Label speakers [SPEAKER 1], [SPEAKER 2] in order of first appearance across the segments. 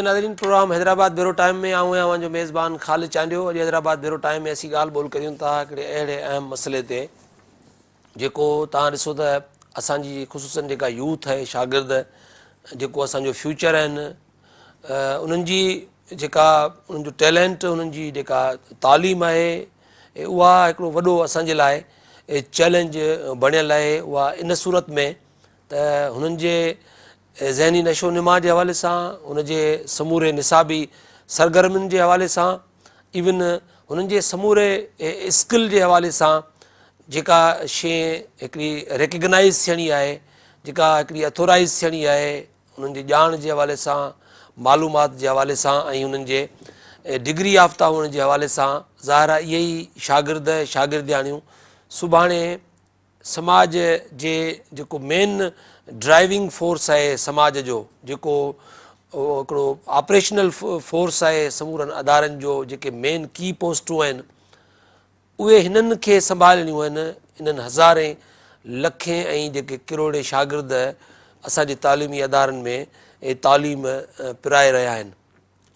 [SPEAKER 1] ناظرين programme Hyderabad bureau time ۾ آئون آهيان اوهان جو ميزبان خالد چانڊيو اڄ حيدرآباد بيورو ٽائيم ۾ اسين ڳالهه ٻولهه ڪريون ٿا هڪڙي اهڙي اهم مسئلي تي جيڪو توهان ڏسو ته اسان جي خصوصن جيڪا يوٿ آهي شاگرد جيڪو اسان جو فيوچر آهن انهن جي جيڪا انهن جو ٽيلنٽ انهن جي جيڪا تعليم آهي اها هڪڙو وڏو اسان جي لاء چئلينج بڻيل آهي اها ان صورت ۾ ته هنن جي ذهني نشو نما جي حوالي سان ان جي سموري نصابي سرگرمين جي حوالي سان ايون هنن جي سموري اسڪل جي حوالي سان جيڪا شيء هڪڙي ريڪگنائز ٿيڻي آهي جيڪا هڪڙي اٿورائز ٿيڻي آهي انهن جي ڄاڻ جي حوالي سان معلومات جي حوالي سان ۽ انهن جي ڊگري يافته هئڻ جي حوالي سان ظاهر آهي اهي ئي شاگرد شاگردياڻيون سڀاڻي سماج جي جيڪو مين ڊرائيونگ فورس آهي سماج جو جيڪو هڪڙو آپريشنل فورس آهي سمورن ادارن جو جيڪي مين ڪي پوسٽون آهن اهي هنن کي سنڀالڻيون آهن انهن هزارين لکين ۽ جيڪي ڪروڙين شاگرد اسان جي تعليمي ادارن ۾ تعليم پرائي رهيا آهن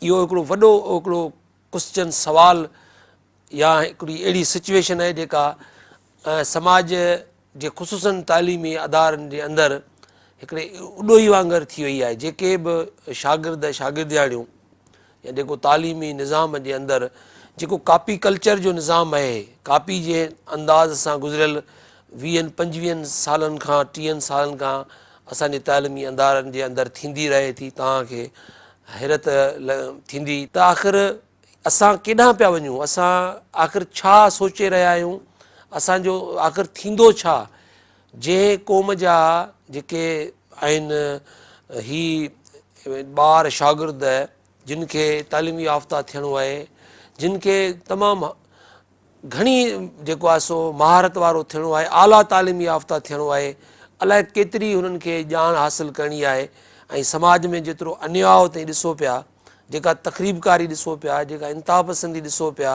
[SPEAKER 1] اهو هڪڙو وڏو هڪڙو ڪوسچن سوال يا هڪڙي اهڙي سچويشن آهي جيڪا سماج جي خصوصن تعليمي ادارن جي اندر هڪڙي اڏوهي وانگر ٿي وئي آهي جيڪي به شاگرد شاگردياڻيون يا جيڪو تعليمي نظام جي اندر جيڪو ڪاپي ڪلچر جو نظام آهي ڪاپي جي انداز سان گذريل ويهن پنجويهن سالن کان ٽيهن سالن کان اسان جي تعليمي ادارن جي اندر ٿيندي رهي ٿي توهان کي حيرت ٿيندي ته آخر اسان ڪيڏانهن پيا وڃون اسان آخر ڇا سوچي رهيا آهيون اسان جو آخر ٿيندو ڇا جنهن قوم جا جيڪي آهن هي ٻار شاگرد جن کي تعليم يافته ٿيڻو آهي جن کي تمام گهڻي جيڪو آهي سو مهارت وارو ٿيڻو آهي اعليٰ تعليم يافته ٿيڻو آهي الائي ڪيتري هنن کي ڄاڻ حاصل ڪرڻي آهي ۽ سماج ۾ جيترو انياء تائين ڏسو پيا جيڪا تخريب ڪاري ڏسو پيا جيڪا انتها پسندي ڏسو پيا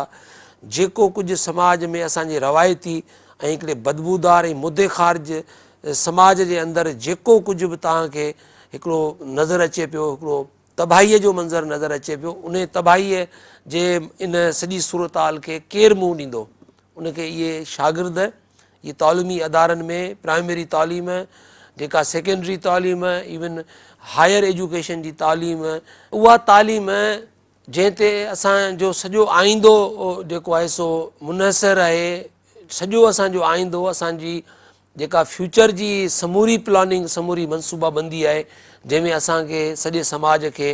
[SPEAKER 1] جيڪو ڪجهه سماج ۾ اسان جي روايتي ۽ هڪڙي بدبودار ۽ مدي خارج سماج جي اندر جيڪو ڪجهه به توهان کي هڪڙو نظر اچي پيو هڪڙو تباهيء جو منظر نظر اچي پيو، انهيء تباهيء جي ان سڄي صورتحال کي ڪير منهن ڏيندو؟ ان کي اهي شاگرد، اهي تعليمي ادارن ۾ پرائمري تعليم، جيڪا سيڪنڊري تعليم، ايون هائير ايجوڪيشن جي تعليم، اها تعليم جنهن تي اسان جو سڄو آئيندو جيڪو آهي سو منحصر آهي، سڄو اسان جو آئيندو اسان جي جيڪا فيوچر جي سموري پلاننگ سموري منصوبه بندي آهي جنهن ۾ اسان کي سڄي سماج کي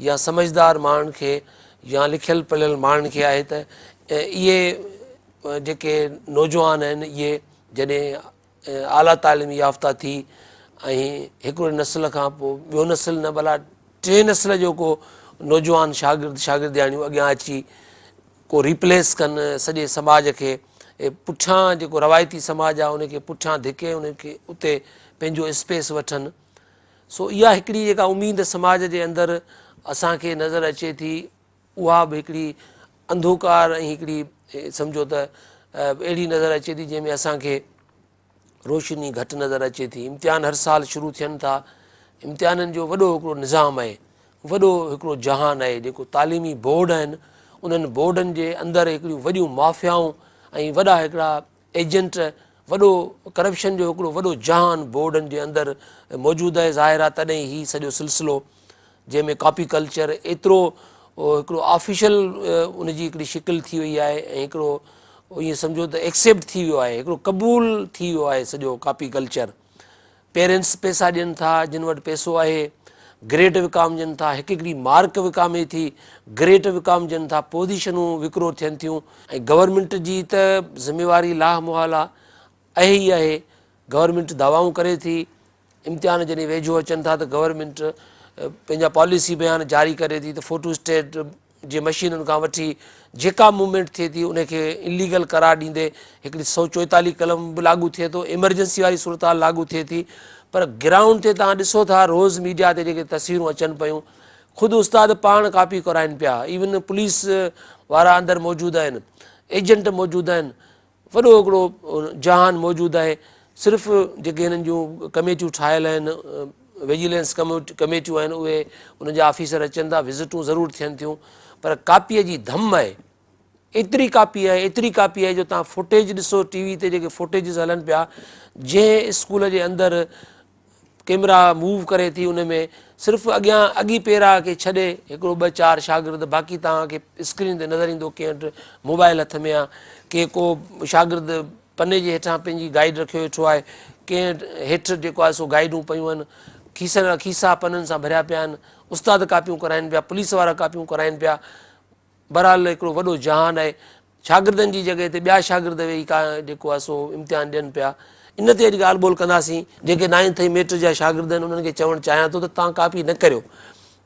[SPEAKER 1] يا سمجهدار ماڻهن کي يا لکيل پڙهيل ماڻهن کي آهي ته اهي جيڪي نوجوان آهن اهي جڏهن اعليٰ تعليم يافته ٿي ۽ هڪڙي نسل کان پوء ٻيو نسل نه ڀلا ٽئين نسل جو ڪو نوجوان شاگرد شاگردياڻيون اڳيان اچي ڪو ريپليس ڪن سڄي سماج کي پٺيان جيڪو روايتي سماج آهي ان کي پٺيان ڌڪي ان کي اتي پنهنجو اسپيس وٺن سو اها هڪڙي جيڪا اميد سماج جي اندر اسان کي نظر اچي ٿي اها به هڪڙي انڌوڪار ۽ هڪڙي سمجهو ته اهڙي نظر اچي ٿي جنهن ۾ اسان کي روشني گهٽ نظر اچي ٿي. امتحان هر سال شروع ٿين ٿا. امتحانن جو وڏو هڪڙو نظام آهي، وڏو هڪڙو جهان آهي، جيڪو تعليمي بورڊ آهن، انهن بورڊن جي اندر هڪڙيون وڏيون مافيائون ۽ وڏا هڪڙا ايجنٽ، وڏو ڪرپشن جو هڪڙو وڏو جهان بورڊن جي اندر موجود آهي. ظاهر آهي تڏهن هي سڄو سلسلو جنهن ۾ ڪاپي ڪلچر ايترو هڪڙو آفيشل ان جي هڪڙي شڪل ٿي وئي آهي ۽ هڪڙو ائين سمجهو ته ايڪسيپٽ ٿي ويو آهي هڪڙو قبول ٿي ويو آهي سڄو ڪاپي ڪلچر پيرنٽس پيسا ڏين ٿا جن وٽ پيسو آهي گريڊ وڪامجن ٿا هڪ هڪڙي مارڪ وڪامي ٿي گريڊ وڪامجن ٿا پوزيشنون وڪرو ٿين ٿيون ۽ گورنمينٽ جي ته ذميواري لاهه محال آهي ئي آهي گورنمينٽ دعوائون ڪري ٿي امتحان جڏهن ويجهو اچن ٿا ته گورنمينٽ پنهنجا پاليسي بيان جاري ڪري ٿي ته فوٽو اسٽيٽ جي مشينن کان وٺي جيڪا موومينٽ ٿئي ٿي ان کي اليگل قرار ڏيندي هڪڙي 144 قلم به لاڳو ٿئي ٿو، ايمرجنسي واري صورتحال لاڳو ٿئي ٿي پر گرائونڊ تي توهان ڏسو ٿا روز ميڊيا تي جيڪي تصويرون اچن پيون خود استاد پاڻ ڪاپي ڪرائن پيا ايون پوليس وارا اندر موجود آهن ايجنٽ موجود آهن وڏو هڪڙو جهان موجود آهي صرف جيڪي هنن جون ڪميٽيون ٺاهيل آهن ويجيلنس ڪميٽيون آهن اهي انهن جا آفيسر اچن ٿا وزٽون ضرور ٿين ٿيون پر ڪاپيء جي ڌم آهي ايتري ڪاپي آهي ايتري ڪاپي آهي جو تان فوٽيج ڏسو ٽي وي تي جيڪي فوٽيجز هلن پيا جنهن اسڪول جي اندر ڪيمرا موو ڪري ٿي ان ۾ صرف اڳيان اڳي پيرا کي ڇڏي هڪڙو ٻه چار شاگرد باقي توهان کي اسڪرين تي نظر ايندو ڪنهن وٽ موبائل هٿ ۾ آهي ڪي ڪو شاگرد پني جي هيٺان پنهنجي گائيڊ رکيو ويٺو آهي ڪنهن هيٺ جيڪو آهي سو گائيڊون پيون آهن کيسن کيسا پنن سان ڀريا پيا آهن استاد ڪاپيون ڪرائن پيا پوليس وارا ڪاپيون ڪرائن پيا بهرحال هڪڙو وڏو جهان آهي. شاگردن جي جڳهه تي ٻيا شاگرد ويهي ڪا جيڪو آهي سو امتحان ڏين پيا. ان تي اڄ ڳالهه ٻولهه ڪنداسين. جيڪي نائنٿ ۽ ميٽرڪ جا شاگرد آهن انهن کي چوڻ چاهيان ٿو ته توهان ڪاپي نه ڪريو.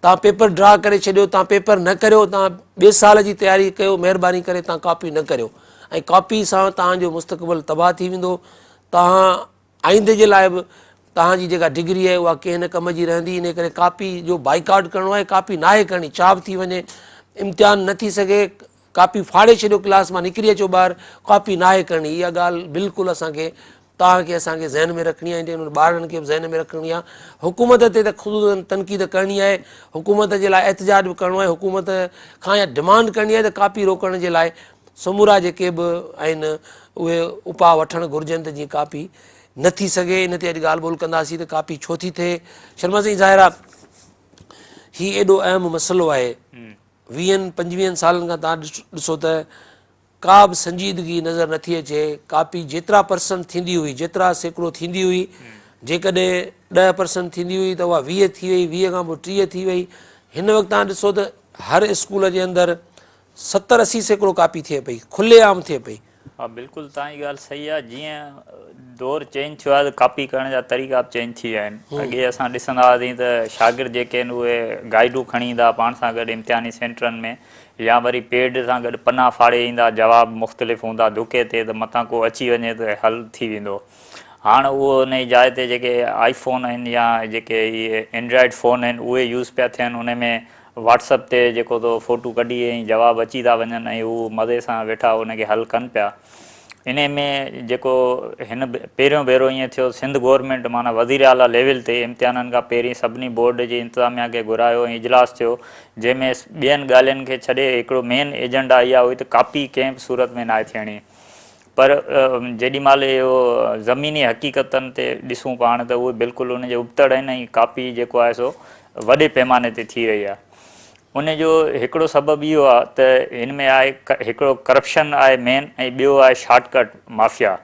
[SPEAKER 1] توهان پيپر ڊرا ڪري ڇڏيو، توهان پيپر نه ڪريو، توهان ٻئي سال جي تياري ڪيو، مهرباني ڪري توهان ڪاپي نه ڪريو ۽ ڪاپي سان توهان جو مستقبل تباهه ٿي ويندو. توهان آئيندي جي لاء به توهان جي جيڪا ڊگري آهي اها ڪنهن نه ڪم جي رهندي انهي ڪري ڪاپي جو بائيڪاٽ ڪرڻو آهي ڪاپي ناهي ڪرڻي ڇا به ٿي وڃي امتحان نه ٿي سگهي ڪاپي ڦاڙي ڇڏيو ڪلاس مان نڪري اچو ٻاهر ڪاپي ناهي ڪرڻي اها ڳالهه بلڪل اسان کي توهان کي اسان کي ذهن ۾ رکڻي آهي انهن ٻارڙن کي به ذهن ۾ رکڻي آهي حڪومت تي ته خصوصن تنقيد ڪرڻي آهي حڪومت جي لاء احتجاج به ڪرڻو آهي حڪومت کان اها ڊمانڊ ڪرڻي آهي ته ڪاپي روڪڻ جي لاء سمورا جيڪي به آهن اهي اپاء وٺڻ گهرجن ته جيئن ڪاپي نه ٿي سگهي ان تي اڄ ڳالهه ٻولهه ڪنداسين ته ڪاپي ڇو ٿي ٿئي شرما سائين ظاهر آهي هي ايڏو اهم مسئلو آهي ويهن پنجويهن سالن کان تان ڏسو ته ڪا به سنجيدگي نظر نٿي اچي ڪاپي جيترا پرسنٽ ٿيندي هئي جيترا سيڪڙو ٿيندي هئي جيڪڏهن 10 پرسنٽ ٿيندي هئي ته اها 20 ٿي وئي 20 کان پوء 30 ٿي وئي هن وقت تان ڏسو ته هر اسڪول جي اندر 70 80% ڪاپي ٿئي پئي کلي عام ٿئي پئي.
[SPEAKER 2] ها بلڪل توهان جي ڳالهه صحيح آهي جيئن دور چينج ٿيو آهي ته ڪاپي ڪرڻ جا طريقا به چينج ٿي ويا آهن اڳي اسان ڏسندا هئاسين ته شاگرد جيڪي آهن اهي گائيڊون کڻي ايندا هئا پاڻ سان گڏ امتحاني سينٽرن ۾ يا وري پيڊ سان گڏ پنا ڦاڙي ايندا جواب مختلف هوندا ڌڪي تي ته متان ڪو اچي وڃي ته حل ٿي ويندو هاڻ اهو ان جي جاء تي جيڪي آئي فون آهن يا جيڪي اهي اينڊرائيڊ فون آهن اهي يوز پيا ٿين ان ۾ واٽس اپ تي جيڪو تو فوٽو ڪڍي ۽ جواب اچي ٿا وڃن ۽ هو مزي سان ويٺا ان کي حل ڪن پيا. انهي ۾ جيڪو هن پهريون ڀيرو ائين ٿيو سنڌ گورنمينٽ معنيٰ وزير اعليٰ ليول تي امتحانن کان پهرين سڀني بورڊ جي انتظاميا کي گهرايو ۽ اجلاس ٿيو جنهن ۾ ٻين ڳالهين کي ڇڏي هڪڙو مين ايجنڊا اها هئي ته ڪاپي ڪنهن به صورت ۾ ناهي ٿيڻي. پر جيڏي مهل اهو زميني حقيقتن تي ڏسون پاڻ ته اهي بلڪل ان جي ابتڙ آهن ۽ ڪاپي جيڪو آهي سو وڏي پيماني تي ٿي رهي آهي. ان جو هڪڙو سبب اهو آهي ته هن ۾ آهي هڪڙو ڪرپشن آهي مين ۽ ٻيو آهي شارٽ ڪٽ مافيا.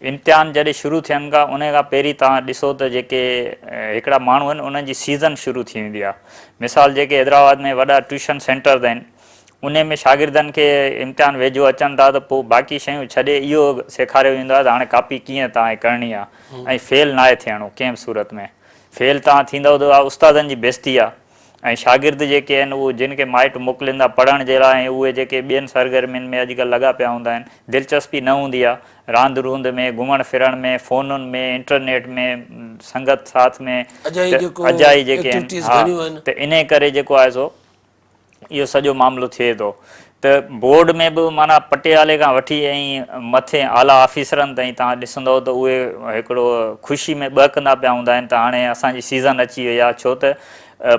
[SPEAKER 2] امتحان جڏهن شروع ٿين ٿا ان کان پهرين توهان ڏسو ته جيڪي هڪڙا ماڻهو آهن انهن جي سيزن شروع ٿي ويندي آهي. مثال جيڪي حيدرآباد ۾ وڏا ٽيوشن سينٽرز آهن انهي ۾ شاگردن کي امتحان ويجهو اچن ٿا ته پوء باقي شيون ڇڏي اهو سيکاريو ويندو آهي ته هاڻي ڪاپي ڪيئن توهان کي ڪرڻي آهي ۽ فيل ناهي ٿيڻو ڪنهن به صورت ۾ فيل توهان ٿيندؤ ته اها استادن جي بيستي آهي ۽ شاگرد جيڪي آهن اهي جن کي مائٽ موڪلين ٿا پڙهڻ جي لاء ۽ اهي جيڪي ٻين سرگرمين ۾ اڄڪلهه لڳا پيا هوندا آهن دلچسپي نه هوندي آهي راند روند ۾ گهمڻ ڦرڻ ۾ فونن ۾ انٽرنيٽ ۾ سنگت ساٿ ۾ اجائي جيڪي آهن ها ته انهي ڪري جيڪو آهي سو اهو سڄو معاملو ٿئي ٿو ته بورڊ ۾ به معنيٰ پٽيوالي کان وٺي ۽ مٿي اعليٰ آفيسرن تائين توهان ڏسندؤ ته اهي هڪڙو خوشي ۾ ٻهڪندا پيا هوندا آهن ته هاڻي اسان جي سيزن اچي وئي آهي ڇو ته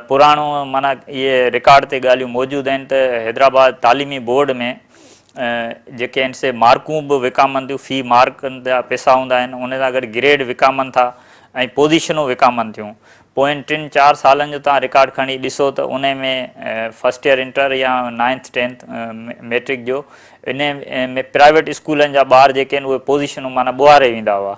[SPEAKER 2] پراڻو معنيٰ اهي رڪارڊ تي ڳالهيون موجود آهن ته حيدرآباد تعليمي بورڊ ۾ جيڪي آهن سي مارڪون به وڪامن ٿيون في مارڪن جا پيسا هوندا آهن ان سان گڏ گريڊ وڪامن ٿا ۽ پوزيشنون وڪامن ٿيون پوين ٽن چار سالن جو توهان رڪارڊ کڻي ڏسو ته انهي ۾ فرسٽ ايئر انٽر يا نائنٿ ٽينٿ ميٽرڪ جو انهي ۾ پرائيويٽ اسڪولن جا ٻار جيڪي آهن اهي پوزيشنون معنيٰ ٻوهاري ويندا هئا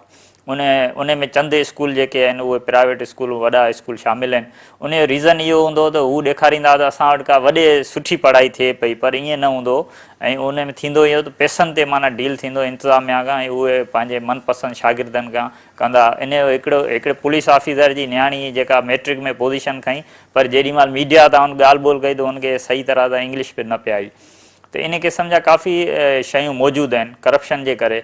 [SPEAKER 2] انهي ۾ چند اسڪول جيڪي آهن اهي پرائيويٽ اسڪول وڏا اسڪول شامل آهن انهي جو ريزن اهو هوندو هو ته هو ڏيکاريندا هئا ته اسان وٽ ڪا وڏي سٺي پڙهائي ٿئي پئي پر ائين نه هوندو هو ۽ انهي ۾ ٿيندو اهو ته پئسن تي معنيٰ ڊيل ٿيندو انتظاميا کان ۽ اهي پنهنجي من پسند شاگردن کان ڪندا. انهيء جو هڪڙو هڪڙي پوليس آفيسر جي نياڻي جيڪا مئٽرڪ ۾ پوزيشن کنئي پر جيڏي مهل ميڊيا تان هن ڳالهه ٻولهه ڪئي ته هن کي صحيح طرح سان انگلش به نه پئي آئي ته انهي قسم جا ڪافي شيون موجود آهن ڪرپشن جي ڪري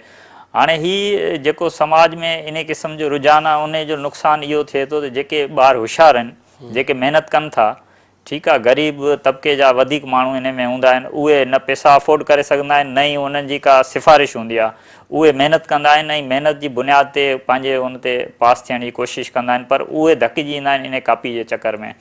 [SPEAKER 2] هاڻي هي جيڪو سماج ۾ انهي قسم جو رجحان آهي انهي جو نقصان اهو ٿئي ٿو ته جيڪي ٻار هوشيار آهن جيڪي محنت ڪن ٿا ٺيڪ آ غريب طبقي جا وڌيڪ ماڻهو انهي ۾ هوندا آهن اهي نه پئسا افورڊ ڪري سگهندا آهن نه ئي انهن جي ڪا سفارش هوندي آ اهي محنت ڪندا آهن ۽ محنت جي بنياد تي پنهنجي ان تي پاس ٿيڻ جي ڪوشش ڪندا آهن پر اهي ڌڪجي ايندا آهن انهي ڪاپي جي چڪر ۾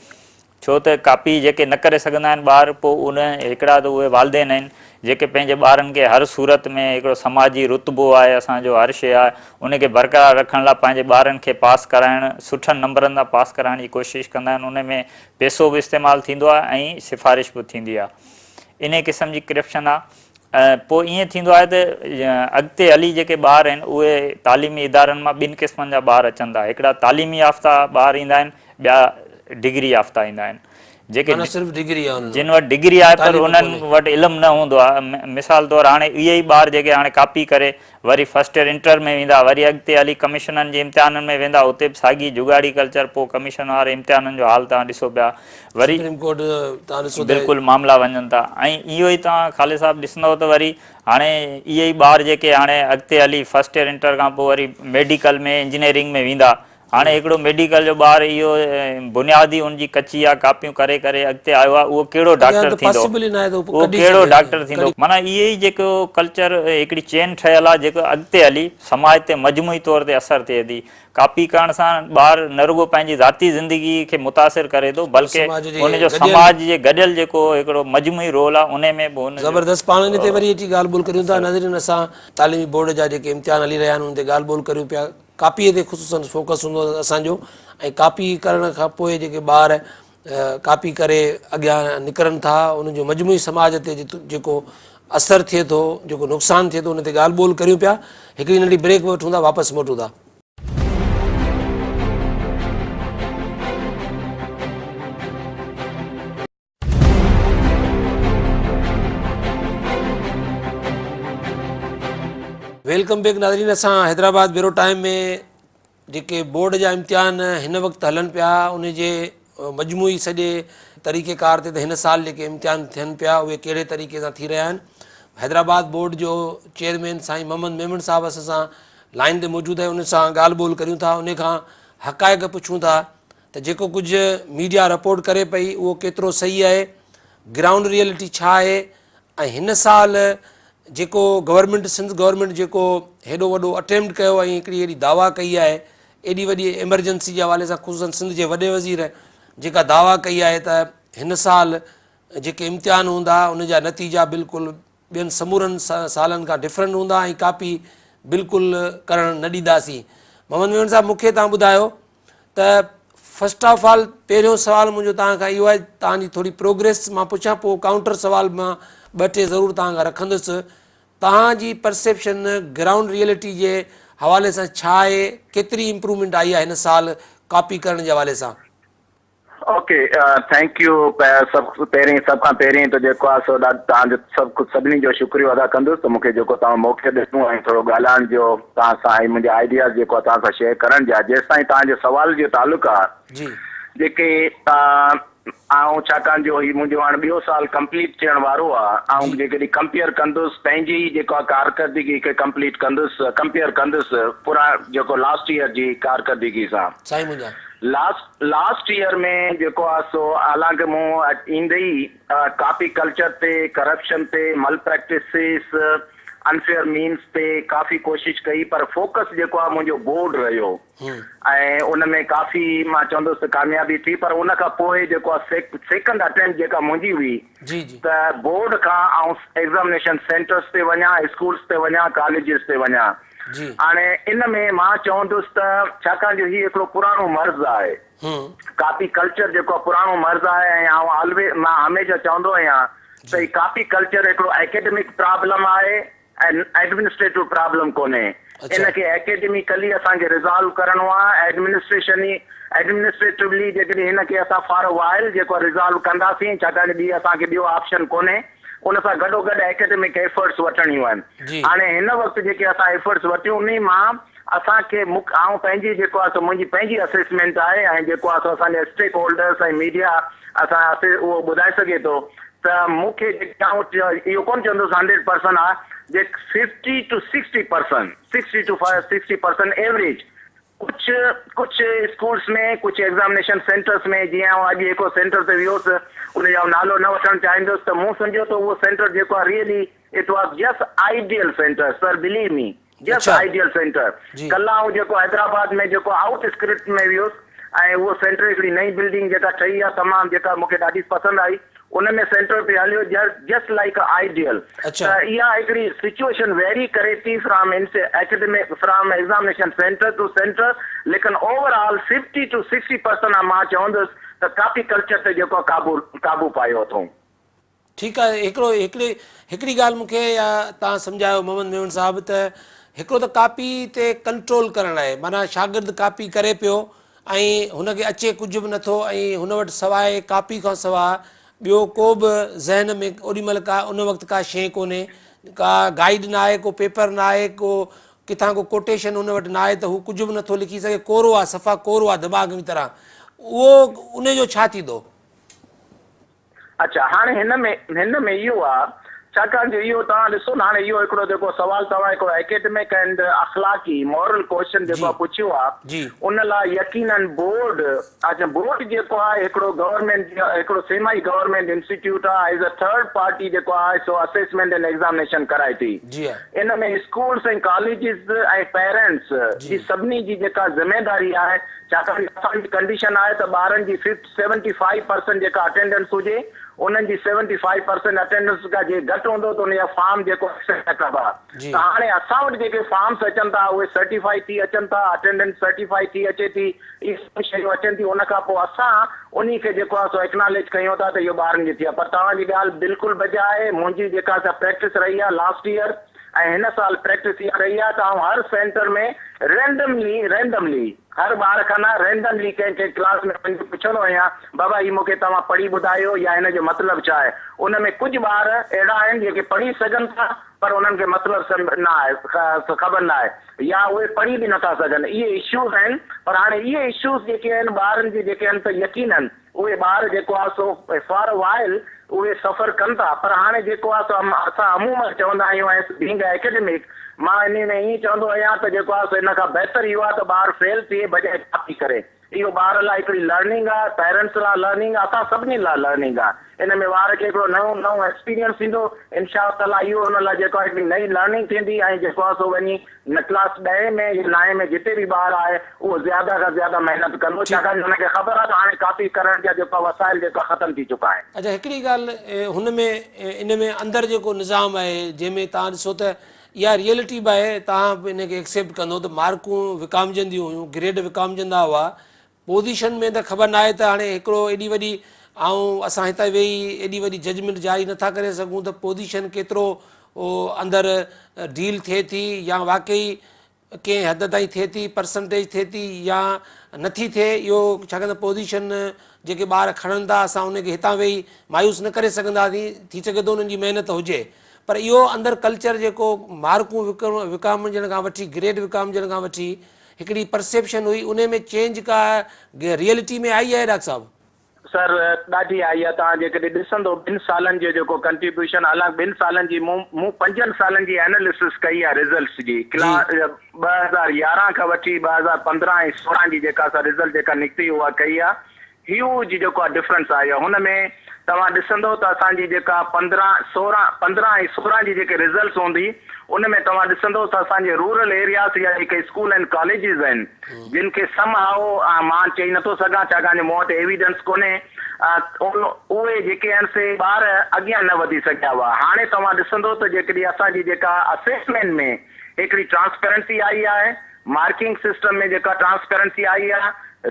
[SPEAKER 2] ڇو ته ڪاپي جيڪي نه ڪري سگهندا آهن ٻار پوء ان هڪڙا ته اهي والدين آهن جيڪي پنهنجي ٻارن کي هر صورت ۾ هڪڙو سماجي رتبو آهي اسان جو هر شيء آهي ان کي برقرار رکڻ لاء پنهنجي ٻارن کي پاس ڪرائڻ سٺن نمبرن سان پاس ڪرائڻ جي ڪوشش ڪندا آهن ان ۾ پئسو به استعمال ٿيندو آهي ۽ سفارش به ٿيندي آهي انهي قسم جي ڪرپشن آهي پوء ائين ٿيندو آهي ته اڳتي هلي جيڪي ٻار آهن اهي تعليمي ادارن مان ٻن قسمن جا ٻار اچن ٿا هڪڙا تعليمي يافته ٻار ايندا آهن ٻيا ڊگري يافته ايندا آهن جيڪي
[SPEAKER 1] معنيٰ صرف ڊگري آهي انهن
[SPEAKER 2] جن وٽ ڊگري آهي پر انهن وٽ علم نه هوندو آهي مثال طور هاڻي اهي ئي ٻار جيڪي هاڻي ڪاپي ڪري وري فرسٽ ايئر انٽر ۾ ويندا وري اڳتي هلي ڪمشنن جي امتحانن ۾ ويندا اتي به ساڳي جڳاڙي ڪلچر پوء ڪميشن واري امتحانن جو حال توهان ڏسو پيا وري
[SPEAKER 1] سپريم ڪورٽ توهان ڏسو ته
[SPEAKER 2] بلڪل معاملا وڃن ٿا ۽ اهو ئي توهان خالد صاحب ڏسندو ته وري هاڻي اهي ئي ٻار جيڪي هاڻي اڳتي هلي فرسٽ ايئر انٽر کان پوء وري ميڊيڪل ۾ انجنيئرنگ ۾ ويندا هاڻي هڪڙو ميڊيڪل جو ٻار اهو بنياد ئي ان جي ڪچي آ ڪاپيون ڪري ڪري اڳتي آيو آ اهو ڪهڙو ڊاڪٽر ٿيندو اهو ڪهڙو ڊاڪٽر ٿيندو معنيٰ اهي ئي جيڪو ڪلچر هڪڙي چين ٺهيل آ جيڪو اڳتي هلي سماج تي مجموعي طور تي اثر ٿئي ٿي ڪاپي ڪرڻ سان ٻار نه رڳو پنهنجي ذاتي زندگي کي متاثر ڪري ٿو بلڪه ان جو سماج جي گڏيل جيڪو هڪڙو مجموعي رول آ انهي ۾ به هن
[SPEAKER 1] زبردست پاڻ ان تي وري اچي ڳالهه ٻولهه ڪريون ٿا ناظرين اسان تعليمي بورڊ جا جيڪي امتحان هلي رهيا آهن ان تي ڳالهه ٻولهه ڪريون پيا ڪاپيء تي خصوصاً فوڪس هوندو آهي اسان جو ۽ ڪاپي ڪرڻ کان پوء جيڪي ٻار ڪاپي ڪري اڳيان نڪرن ٿا ان جو مجموعي سماج تي جيڪو اثر ٿئي ٿو جيڪو نقصان ٿئي ٿو ان تي ڳالهه ٻولهه ڪريون پيا هڪڙي ننڍي بريڪ وٺون ٿا واپس موٽون ٿا. Welcome back ناظرين اسان حيدرآباد بيورو ٽائيم ۾ جيڪي بورڊ جا امتحان هن وقت هلن پيا ان جي مجموعي سڄي طريقي ڪار تي ته هن سال جيڪي امتحان ٿين پيا اهي ڪهڙي طريقي سان ٿي رهيا آهن حيدرآباد بورڊ جو چيئرمين سائين محمد ميمڻ صاحب اسان سان لائن تي موجود آهي ان سان ڳالهه ٻولهه ڪريون ٿا ان کان حقائق پڇون ٿا ته جيڪو ڪجهه ميڊيا رپورٽ ڪري پئي اهو ڪيترو صحيح آهي، گرائونڊ ريئلٽي ڇا آهي ۽ هن سال جيڪو گورنمينٽ سنڌ گورنمينٽ جيڪو هيڏو وڏو اٽيمپٽ ڪيو ۽ هڪڙي اهڙي دعويٰ ڪئي آهي ايڏي وڏي ايمرجنسي جي حوالي سان خصوصن سنڌ جي وڏي وزير جيڪا دعويٰ ڪئي آهي ته هن سال جيڪي امتحان هوندا ان جا نتيجا بلڪل ٻين سمورن سالن کان ڊفرنٽ هوندا ۽ ڪاپي بلڪل ڪرڻ نه ڏينداسين محمد ميمڻ صاحب مون کي توهان ٻڌايو ته فرسٽ آف آل پهريون سوال منهنجو توهان کان اهو آهي توهان جي ٿوري پروگريس مان پڇان پوء ڪائونٽر سوال مان ٻه ٽي ضرور توهان کان رکندس توهان جي پرسيپشن گرائونڊ ريئلٽي جي حوالي سان ڇا آهي ڪيتري امپروومينٽ آئي آهي هن سال ڪاپي ڪرڻ جي حوالي سان.
[SPEAKER 3] اوڪي thank you سڀ پهرين سڀ کان پهرين ته جيڪو آهي سو ڏاڍو توهان جو سڀ سڀني جو شڪريو ادا ڪندس ته مون کي جيڪو توهان موقعو ڏنو ۽ ٿورو ڳالهائڻ جو توهان سان ۽ منهنجا آئيڊياز جيڪو آهي توهان سان شيئر ڪرڻ جا جيستائين توهان جي سوال جو تعلق آهي
[SPEAKER 1] جي
[SPEAKER 3] جيڪي آئون ڇاڪاڻ جو هي منهنجو هاڻ ٻيو سال ڪمپليٽ ٿيڻ وارو آهي آئون جيڪڏهن ڪمپيئر ڪندس پنهنجي ئي جيڪو آهي ڪارڪردگي کي ڪمپليٽ ڪندس ڪمپيئر ڪندس پورا جيڪو لاسٽ ايئر جي ڪارڪردگي سان
[SPEAKER 1] سائين منهنجا.
[SPEAKER 3] لاسٽ لاسٽ ايئر ۾ جيڪو آ سو حالانڪه مون ايندي ئي ڪاپي ڪلچر تي ڪرپشن تي مل پريڪٽسز انفيئر مينز تي ڪافي ڪوشش ڪئي پر فوڪس جيڪو آ منهنجو بورڊ رهيو ۽ ان ۾ ڪافي مان چوندس ته ڪاميابي ٿي پر ان کان پوء جيڪو آ سيڪنڊ اٽيمپٽ جيڪا منهنجي هئي
[SPEAKER 1] جي جي
[SPEAKER 3] ته بورڊ کان آئون ايگزامنيشن سينٽرز تي وڃان اسڪولز تي وڃان ڪاليجز تي وڃان
[SPEAKER 1] جي.
[SPEAKER 3] هاڻي ان ۾ مان چوندس ته ڇاڪاڻ جو هي هڪڙو پراڻو مرض آهي. ڪاپي ڪلچر جيڪو آهي پراڻو مرض آهي ۽ آئون آلويز مان هميشه چوندو آهيان ته هي ڪاپي ڪلچر هڪڙو اڪيڊمڪ پرابلم آهي ۽ ايڊمنسٽريٽو پرابلم ڪونهي. ان کي اڪيڊميڪلي اسان کي ريزالو ڪرڻو آهي ايڊمنسٽريشني ايڊمنسٽريٽولي جيڪڏهن هن کي اسان فار ا وائل جيڪو آهي ريزالو ڪنداسين ڇاڪاڻ جو ٻي اسان کي ٻيو آپشن ڪونهي. ان سان گڏوگڏ اڪيڊمڪ ايفرٽس وٺڻيون آهن. هاڻي هن وقت جيڪي اسان ايفرٽس ورتيون انهي مان اسان کي مون آئون پنهنجي جيڪو آهي سو منهنجي پنهنجي اسيسمينٽ آهي ۽ جيڪو آهي سو اسان جا اسٽيڪ هولڊرس ۽ ميڊيا اسان اسي اهو ٻڌائي سگهي ٿو ته مون کي جيڪي آئون اهو ڪونه چوندس هنڊريڊ پرسنٽ آهي جي fifty to sixty percent sixty to 60 percent average. ڪجهه ڪجهه اسڪولس ۾ ڪجهه ايگزامنيشن سينٽرس ۾ جيئن آئون اڄ هڪڙو سينٽر تي ويو هوس ان جو آئون نالو نه وٺڻ چاهيندس ته مون سمجهيو ته اهو سينٽر جيڪو آهي really it was just ideal centre sir believe me just ideal centre ڪلهه آئون جيڪو حيدرآباد ۾ جيڪو آئوٽ اسڪرٽ ۾ ويس ۽ اهو سينٽر هڪڙي نئين بلڊنگ جيڪا ٺهي آهي تمام جيڪا مون کي ڏاڍي پسند آئي ان ۾ سينٽر پئي هليو جسٽ لائيڪ ا آئيڊيل ته اها هڪڙي سچوئيشن ويري ڪري ٿي from academic from examination centre to centre ليڪن over all fifty to sixty percent مان چوندس ته ڪاپي ڪلچر تي جيڪو آهي قابو قابو پايو اٿئون.
[SPEAKER 1] ٺيڪ آهي هڪڙو هڪڙي هڪڙي ڳالهه مون کي اها توهان سمجهايو محمد ميمڻ صاحب ته هڪڙو ته ڪاپي تي ڪنٽرول ڪرڻ آهي معنيٰ شاگرد ڪاپي ڪري پيو ۽ هن کي اچي ڪجهه به نٿو ۽ هن وٽ سواء ڪاپي کان سواء ٻيو ڪو به ذهن ۾ اوڏي مهل ڪا ان وقت ڪا شيء ڪونهي، ڪا گائيڊ نه آهي، ڪو پيپر نه آهي، ڪو ڪٿان ڪو ڪوٽيشن هن وٽ نه آهي ته هو ڪجهه به نٿو لکي سگهي، ڪورو آهي، صفا ڪورو آهي دماغ جي طرح، اهو ان جو ڇا ٿيندو؟
[SPEAKER 3] اڇا هاڻي هن ۾ هن ۾ اهو آ ڇاڪاڻ جو اهو توهان ڏسو نه هاڻي اهو هڪڙو جيڪو سوال توهان هڪڙو اڪيڊمڪ اينڊ اخلاقي مورل ڪوئسچن جيڪو آ پڇيو آ ان لاء يقينن بورڊ اڇا بورڊ جيڪو آهي هڪڙو گورنمينٽ هڪڙو سيمائي گورنمينٽ انسٽيٽيوٽ آ ايز ا ٿرڊ پارٽي جيڪو آهي سو اسيسمينٽ اينڊ ايگزامنيشن ڪرائي ٿي ان ۾ اسڪولس ۽ ڪاليجز ۽ پيرنٽس جي سڀني جي جيڪا ذميداري آهي ڇاڪاڻ جو اسان جي ڪنڊيشن آهي ته ٻارن جي ففٽ سيونٽي فائيو پرسنٽ جيڪا اٽينڊنس هجي انهن جي سيونٽي فائيو پرسنٽ اٽينڊنس کان جي گهٽ هوندو ته ان جا فارم جيڪو ايڪسيپٽ نه ڪبا ته هاڻي اسان وٽ جيڪي فارمس اچن ٿا اهي سرٽيفائي ٿي اچن ٿا اٽينڊنس سرٽيفائي ٿي اچي ٿي اهي سڀ شيون اچن ٿيون ان کان پوء اسان انهي کي جيڪو آهي سو اڪناليج ڪيون ٿا ته اهو ٻارن جي ٿي آهي پر توهان جي ڳالهه بلڪل بجا آهي منهنجي جيڪا سا پريڪٽس رهي آهي لاسٽ ايئر ۽ هن سال پريڪٽس اها رهي آهي ته آئون هر سينٽر ۾ رينڊملي رينڊملي هر ٻار کان نه رينڊملي ڪنهن ڪنهن ڪلاس ۾ وڃي پڇندو آهيان بابا هي مون کي توهان پڙهي ٻڌايو يا هن جو مطلب ڇا آهي ان ۾ ڪجهه ٻار اهڙا آهن جيڪي پڙهي سگهن ٿا پر انهن کي مطلب سمجهه نه آهي خبر نه آهي يا اهي پڙهي به نٿا سگهن اهي اشوز آهن پر هاڻي اهي اشوز جيڪي آهن ٻارن جي جيڪي آهن ته يقينن اهي ٻار جيڪو آهي سو فار ا وائل اهي سفر ڪن ٿا پر هاڻي جيڪو آهي سو اسان عموماً چوندا آهيون ايس بينگ ا اڪيڊمڪ مان انهي ۾ ائين چوندو آهيان ته جيڪو آهي سو ان کان بهتر اهو آهي ته ٻار فيل ٿئي بجاء ڪاپي ڪري اهو ٻار لاء هڪڙي لرننگ آهي پيرنٽس لاء لرننگ آهي اسان سڀني لاء لرننگ آهي ان ۾ ٻار کي هڪڙو نئون نئون ايڪسپيرينس ٿيندو انشاء الله تعاليٰ اهو ان لاء جيڪو آهي هڪڙي نئين لرننگ ٿيندي ۽ جيڪو آهي سو وڃي نه ڪلاس ڏهين ۾ يا نائين ۾ جتي به ٻار آهي اهو زياده کان زياده محنت ڪندو ڇاڪاڻ جو ان کي خبر آهي ته هاڻي ڪاپي ڪرڻ جا جيڪا وسائل جيڪا ختم ٿي چڪا آهن.
[SPEAKER 1] اڇا هڪڙي ڳالهه هن ۾ ان ۾ اندر جيڪو نظام آهي جنهن ۾ توهان ڏسو ته اها ريئلٽي به آهي توهان به ان کي ايڪسيپٽ ڪندو ته مارڪون وڪامجنديون هيون گريڊ وڪامجندا هئا پوزيشن ۾ ته خبر ناهي ته هاڻي هڪڙو ايڏي وڏي آئون اسان هتان ويهي ايڏي وڏي ججمينٽ جاري نٿا ڪري سگهون ته پوزيشن ڪيترو اندر ڊيل ٿئي ٿي يا واقعي ڪنهن حد تائين ٿئي ٿي پرسنٽيج ٿئي ٿي يا نٿي ٿئي اهو ڇاڪاڻ ته پوزيشن جيڪي ٻار کڻن ٿا اسان ان کي هتان ويهي مايوس نه ڪري سگهنداسين ٿي سگهي ٿو انهن جي محنت هجي پر اهو اندر ڪلچر جيڪو مارڪون وڪامجڻ کان وٺي گريڊ وڪامجڻ کان وٺي هڪڙي پرسيپشن هئي انهي ۾ چينج ڪا ريئلٽي ۾ آئي آهي ڊاڪٽر صاحب؟
[SPEAKER 3] سر ڏاڍي آئي آهي توهان جيڪڏهن ڏسندو ٻن سالن جو جيڪو ڪنٽريبيوشن حالانڪ ٻن سالن جي مون مون پنجن سالن جي اينالسس ڪئي آهي رزلٽس جي ڪلا 2011 کان وٺي 2015 ۽ 16 جي جيڪا سا رزلٽ جيڪا نڪتي اها ڪئي آهي هيوج جيڪو آهي ڊفرنس آيو آهي هن ۾ توهان ڏسندو ته اسان جي جيڪا 15 16 15 ۽ 16 جي جيڪي رزلٽس هوندي ان ۾ توهان ڏسندو ته اسان جي رورل ايرياز جا جيڪي اسڪول ۽ ڪاليجز آهن جن کي سم هائو مان چئي نٿو سگهان ڇاڪاڻ جو مون وٽ ايويڊنس ڪونهي اهي جيڪي آهن سي ٻار اڳيان نه وڌي سگهيا هئا هاڻي توهان ڏسندو ته جيڪڏهن اسان جي جيڪا اسيسمينٽ ۾ هڪڙي ٽرانسپيرنسي آئي آهي مارڪنگ سسٽم ۾ جيڪا ٽرانسپيرنسي آئي آ،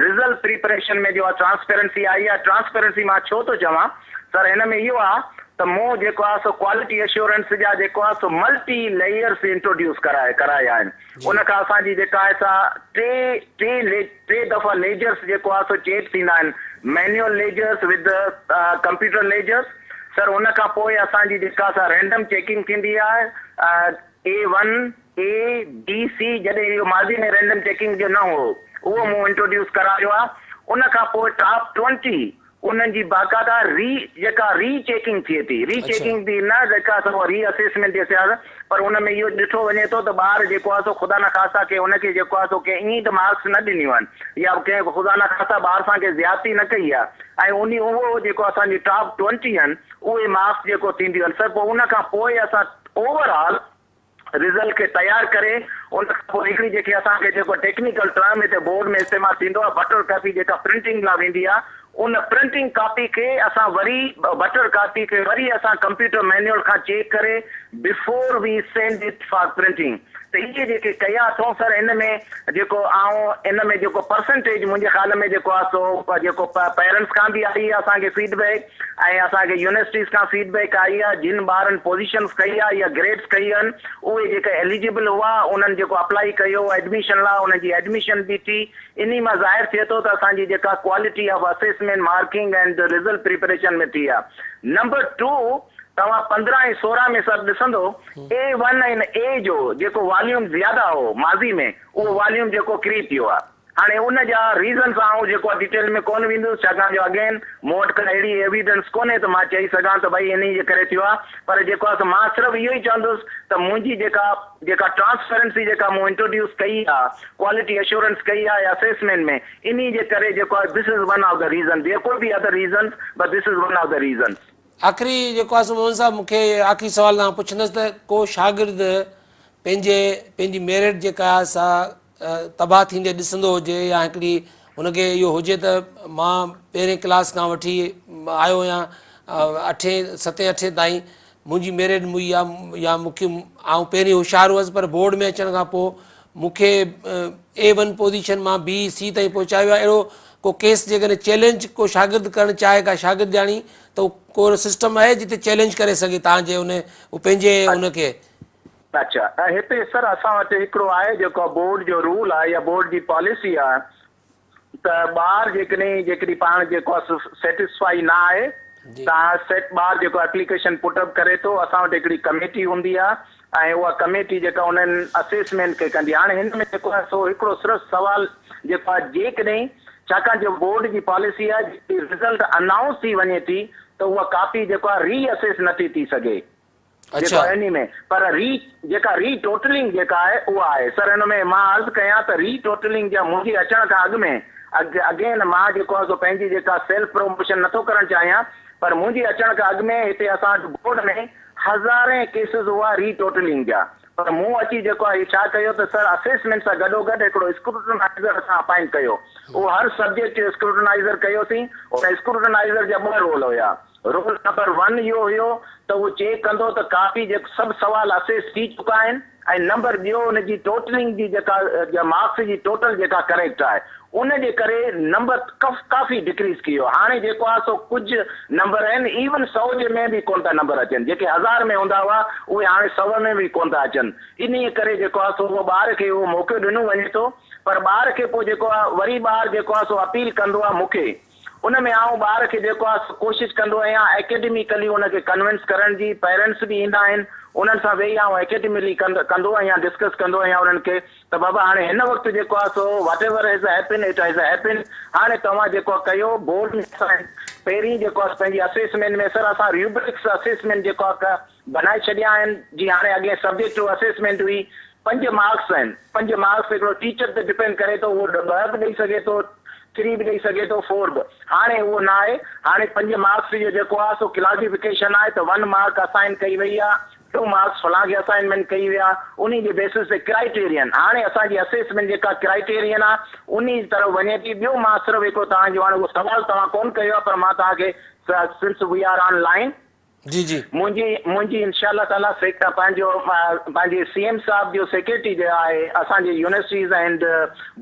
[SPEAKER 3] رزلٽ پريپريشن ۾ جيڪا ٽرانسپيرنسي آئي آ، ٽرانسپيرنسي مان ڇو ٿو چوان سر هن ۾ اهو آ ته مون جيڪو آ سو ڪوالٽي اشورنس جا جيڪو آ سو ملٽي ليئرس انٽروڊيوس ڪرائي ڪرايا آهن ان کان اسان جي جيڪا آهي سا ٽي ٽي ٽي دفعا ليجرس جيڪو آ سو چيڪ ٿيندا آهن manual ledgers with computer ledgers sir ان کان پوء اسان جي جيڪا سا رينڊم چيڪنگ ٿيندي آهي اي ون اي بي سي جڏهن اهو ماضي ۾ رينڊم چيڪنگ جو نه هو اهو مون انٽروڊيوس ڪرايو آهي ان کان پوء ٽاپ ٽوئنٽي انهن جي باقاعده ري جيڪا ري چيڪنگ ٿئي ٿي، ري چيڪنگ به نه جيڪا سو ري اسيسمينٽ جي سياست پر ان ۾ اهو ڏٺو وڃي ٿو ته ٻار جيڪو آهي سو خدا نخواسته ڪنهن ان کي جيڪو آهي سو ڪنهن ائين ته مارڪس نه ڏنيون آهن يا ڪنهن خدا نخواسته ٻار سان ڪنهن زيادتي نه ڪئي آهي ۽ انهي اهو جيڪو اسان جي ٽاپ ٽوئنٽي آهن اهي مارڪس جيڪو ٿينديون آهن سر پوء ان کان پوء اسان اوور آل رزلٽ کي تيار ڪري ان کان پوء هڪڙي جيڪي اسان کي جيڪو ٽيڪنيڪل ٽرم هتي بورڊ ۾ استعمال ٿيندو آهي بٽر ڪاپي جيڪا پرنٽنگ لاء ويندي آهي ان پرنٽنگ ڪاپي کي اسان وري بٽر ڪاپي کي وري اسان ڪمپيوٽر مينيول کان چيڪ ڪري before we send it for printing ته اهي جيڪي ڪيا اٿئون سر ان ۾ جيڪو آئون ان ۾ جيڪو پرسنٽيج منهنجي خيال ۾ جيڪو آهي سو جيڪو پيرنٽس کان به آئي آهي اسان کي فيڊ بيڪ ۽ اسان کي يونيورسٽيز کان فيڊ بيڪ آئي آهي جن ٻارن پوزيشنز ڪئي آهي يا گريڊز ڪئي آهن اهي جيڪي ايليجبل هئا انهن جيڪو اپلائي ڪيو ايڊميشن لاء انهن جي ايڊميشن به ٿي انهي مان ظاهر ٿئي ٿو ته اسان جي جيڪا quality of assessment marking and result preparation ۾ ٿي آهي نمبر ٽو توهان 15 ۽ 16 ۾ سر ڏسندو اي ون ۽ اي جو جيڪو واليوم زياده هو ماضي ۾ اهو واليوم جيڪو ڪري پيو آهي هاڻي ان جا ريزنس آئون جيڪو آهي ڊيٽيل ۾ ڪونه ويندس ڇاڪاڻ جو اگين مون وٽ ڪا اهڙي ايويڊنس ڪونهي ته مان چئي سگهان ته ڀئي انهي جي ڪري ٿيو آهي پر جيڪو آهي سو مان صرف اهو ئي چوندس ته منهنجي جيڪا جيڪا ٽرانسپيرنسي جيڪا مون انٽروڊيوس ڪئي آهي ڪوالٽي اشورنس ڪئي آهي اسيسمينٽ ۾ انهي جي ڪري جيڪو آهي this is one of the reason there could be other reasons but this is one of the reasons.
[SPEAKER 1] آخري جيڪو آهي سو مومن صاحب مون کي آخري سوال توهان پڇندس ته ڪو شاگرد پنهنجي پنهنجي ميرٽ جيڪا آهي سا تباهه ٿيندي ڏسندو هجي يا هڪڙي هن کي اهو هجي ته مان پهرين ڪلاس کان وٺي آيو آهيان اٺين ستين اٺين تائين منهنجي ميرٽ مئي آ يا مون کي آئون پهرين هوشيار هئس پر بورڊ ۾ اچڻ کان پوء مون کي اي ون پوزيشن مان بي سي تائين پهچايو آهي اهڙو ڪو ڪيس جيڪڏهن چئلينج ڪو شاگرد ڪرڻ چاهي ڪا شاگردياڻي ته ڪو اهڙو سسٽم آهي جتي چئلينج ڪري سگهي تان جي ان پنهنجي ان کي.
[SPEAKER 3] اڇا ۽ هتي سر اسان وٽ هڪڙو آهي جيڪو بورڊ جو رول آهي يا بورڊ جي پاليسي آهي ته ٻار جيڪڏهن جيڪڏهن پاڻ جيڪو آهي سو سيٽسفائي نه آهي ته سيٽ ٻار جيڪو ايپليڪيشن پٽ اپ ڪري ٿو اسان وٽ هڪڙي ڪميٽي هوندي آهي ۽ اها ڪميٽي جيڪا انهن اسيسمينٽ کي ڪندي آهي هاڻي هن ۾ جيڪو آهي سو هڪڙو صرف سوال جيڪو آهي جيڪڏهن ڇاڪاڻ جو بورڊ جي پاليسي آهي جيڪڏهن رزلٽ انائونس ٿي وڃي ٿي ته اها ڪاپي جيڪو آهي ري اسيس نٿي ٿي سگهي. جيڪو انهي ۾ پر ري جيڪا ري ٽوٽلنگ جيڪا آهي اها آهي سر ان ۾ مان عرض ڪيان ته ري ٽوٽلنگ جا منهنجي اچڻ کان اڳ ۾ اگين مان جيڪو آهي سو پنهنجي جيڪا سيلف پروموشن نٿو ڪرڻ چاهيان پر منهنجي اچڻ کان اڳ ۾ هتي اسان وٽ بورڊ ۾ هزارين ڪيسز هئا ري ٽوٽلنگ جا پر مون اچي جيڪو آهي هي ڇا ڪيو ته سر اسيسمينٽ سان گڏوگڏ هڪڙو اسڪروٽنائيزر اسان اپائنٽ ڪيو اهو هر سبجيڪٽ جو اسڪروٽنائيزر ڪيوسين ان اسڪروٽنائيزر جا ٻه رول هيا رول نمبر ون اهو هيو ته اهو چيڪ ڪندو ته ڪاپي جي سڀ سوال اسيس ٿي چڪا آهن ۽ نمبر ٻيو ان جي ٽوٽلنگ جي جيڪا مارڪس جي ٽوٽل جيڪا ڪريڪٽ آهي ان جي ڪري نمبر ڪافي ڊڪريز ٿي ويو هاڻي جيڪو آهي سو ڪجهه نمبر آهن ايون سئو جي ۾ به ڪونه ٿا نمبر اچن جيڪي هزار ۾ هوندا هئا اهي هاڻي سئو ۾ به ڪونه ٿا اچن انهيء ڪري جيڪو آهي سو اهو ٻار کي اهو موقعو ڏنو وڃي ٿو پر ٻار کي پوء جيڪو آهي وري ٻار جيڪو آهي سو اپيل ڪندو آهي مون کي ان ۾ آئون ٻار کي جيڪو آهي سو ڪوشش ڪندو آهيان اڪيڊميڪلي ان کي ڪنوينس ڪرڻ جي، پيرنٽس به ايندا آهن انهن سان ويهي آئون اڪيڊميلي ڪندو آهيان ڊسڪس ڪندو آهيان انهن کي ته بابا هاڻي هن وقت جيڪو آهي سو whatever has happen it has happen هاڻي توهان جيڪو آهي ڪيو بورڊ ۾ اسان پهرين جيڪو آهي پنهنجي اسيسمينٽ ۾ سر اسان ريوبرڪس اسيسمينٽ جيڪو آهي بنائي ڇڏيا آهن جي هاڻي اڳئين سبجيڪٽو اسيسمينٽ هئي پنج مارڪس آهن پنج مارڪس هڪڙو ٽيچر تي ڊپينڊ ڪري ٿو اهو ٻه به ڏئي سگهي ٿو ٿري به ڏئي سگهي ٿو فور به هاڻي اهو نه آهي هاڻي پنج مارڪس جو جيڪو آهي سو ڪلاسيفڪيشن آهي ته ون مارڪ اسائن ڪئي وئي آهي ٽو مارڪس فلان کي اسائنمينٽ ڪئي ويا انهي جي بيسس تي ڪرائيٽيرين هاڻي اسان جي اسيسمينٽ جيڪا ڪرائيٽيرين آهي انهي طرف وڃي ٿي ٻيو مان صرف هڪڙو توهان جو هاڻي اهو سوال توهان ڪونه ڪيو آهي پر مان توهان کي since we are on line
[SPEAKER 1] جي جي.
[SPEAKER 3] منهنجي منهنجي انشاء الله تعالي سيڪ پنهنجو پنهنجي سي ايم صاحب جو سيڪريٽري جو آهي اسان جي يونيورسٽيز اينڊ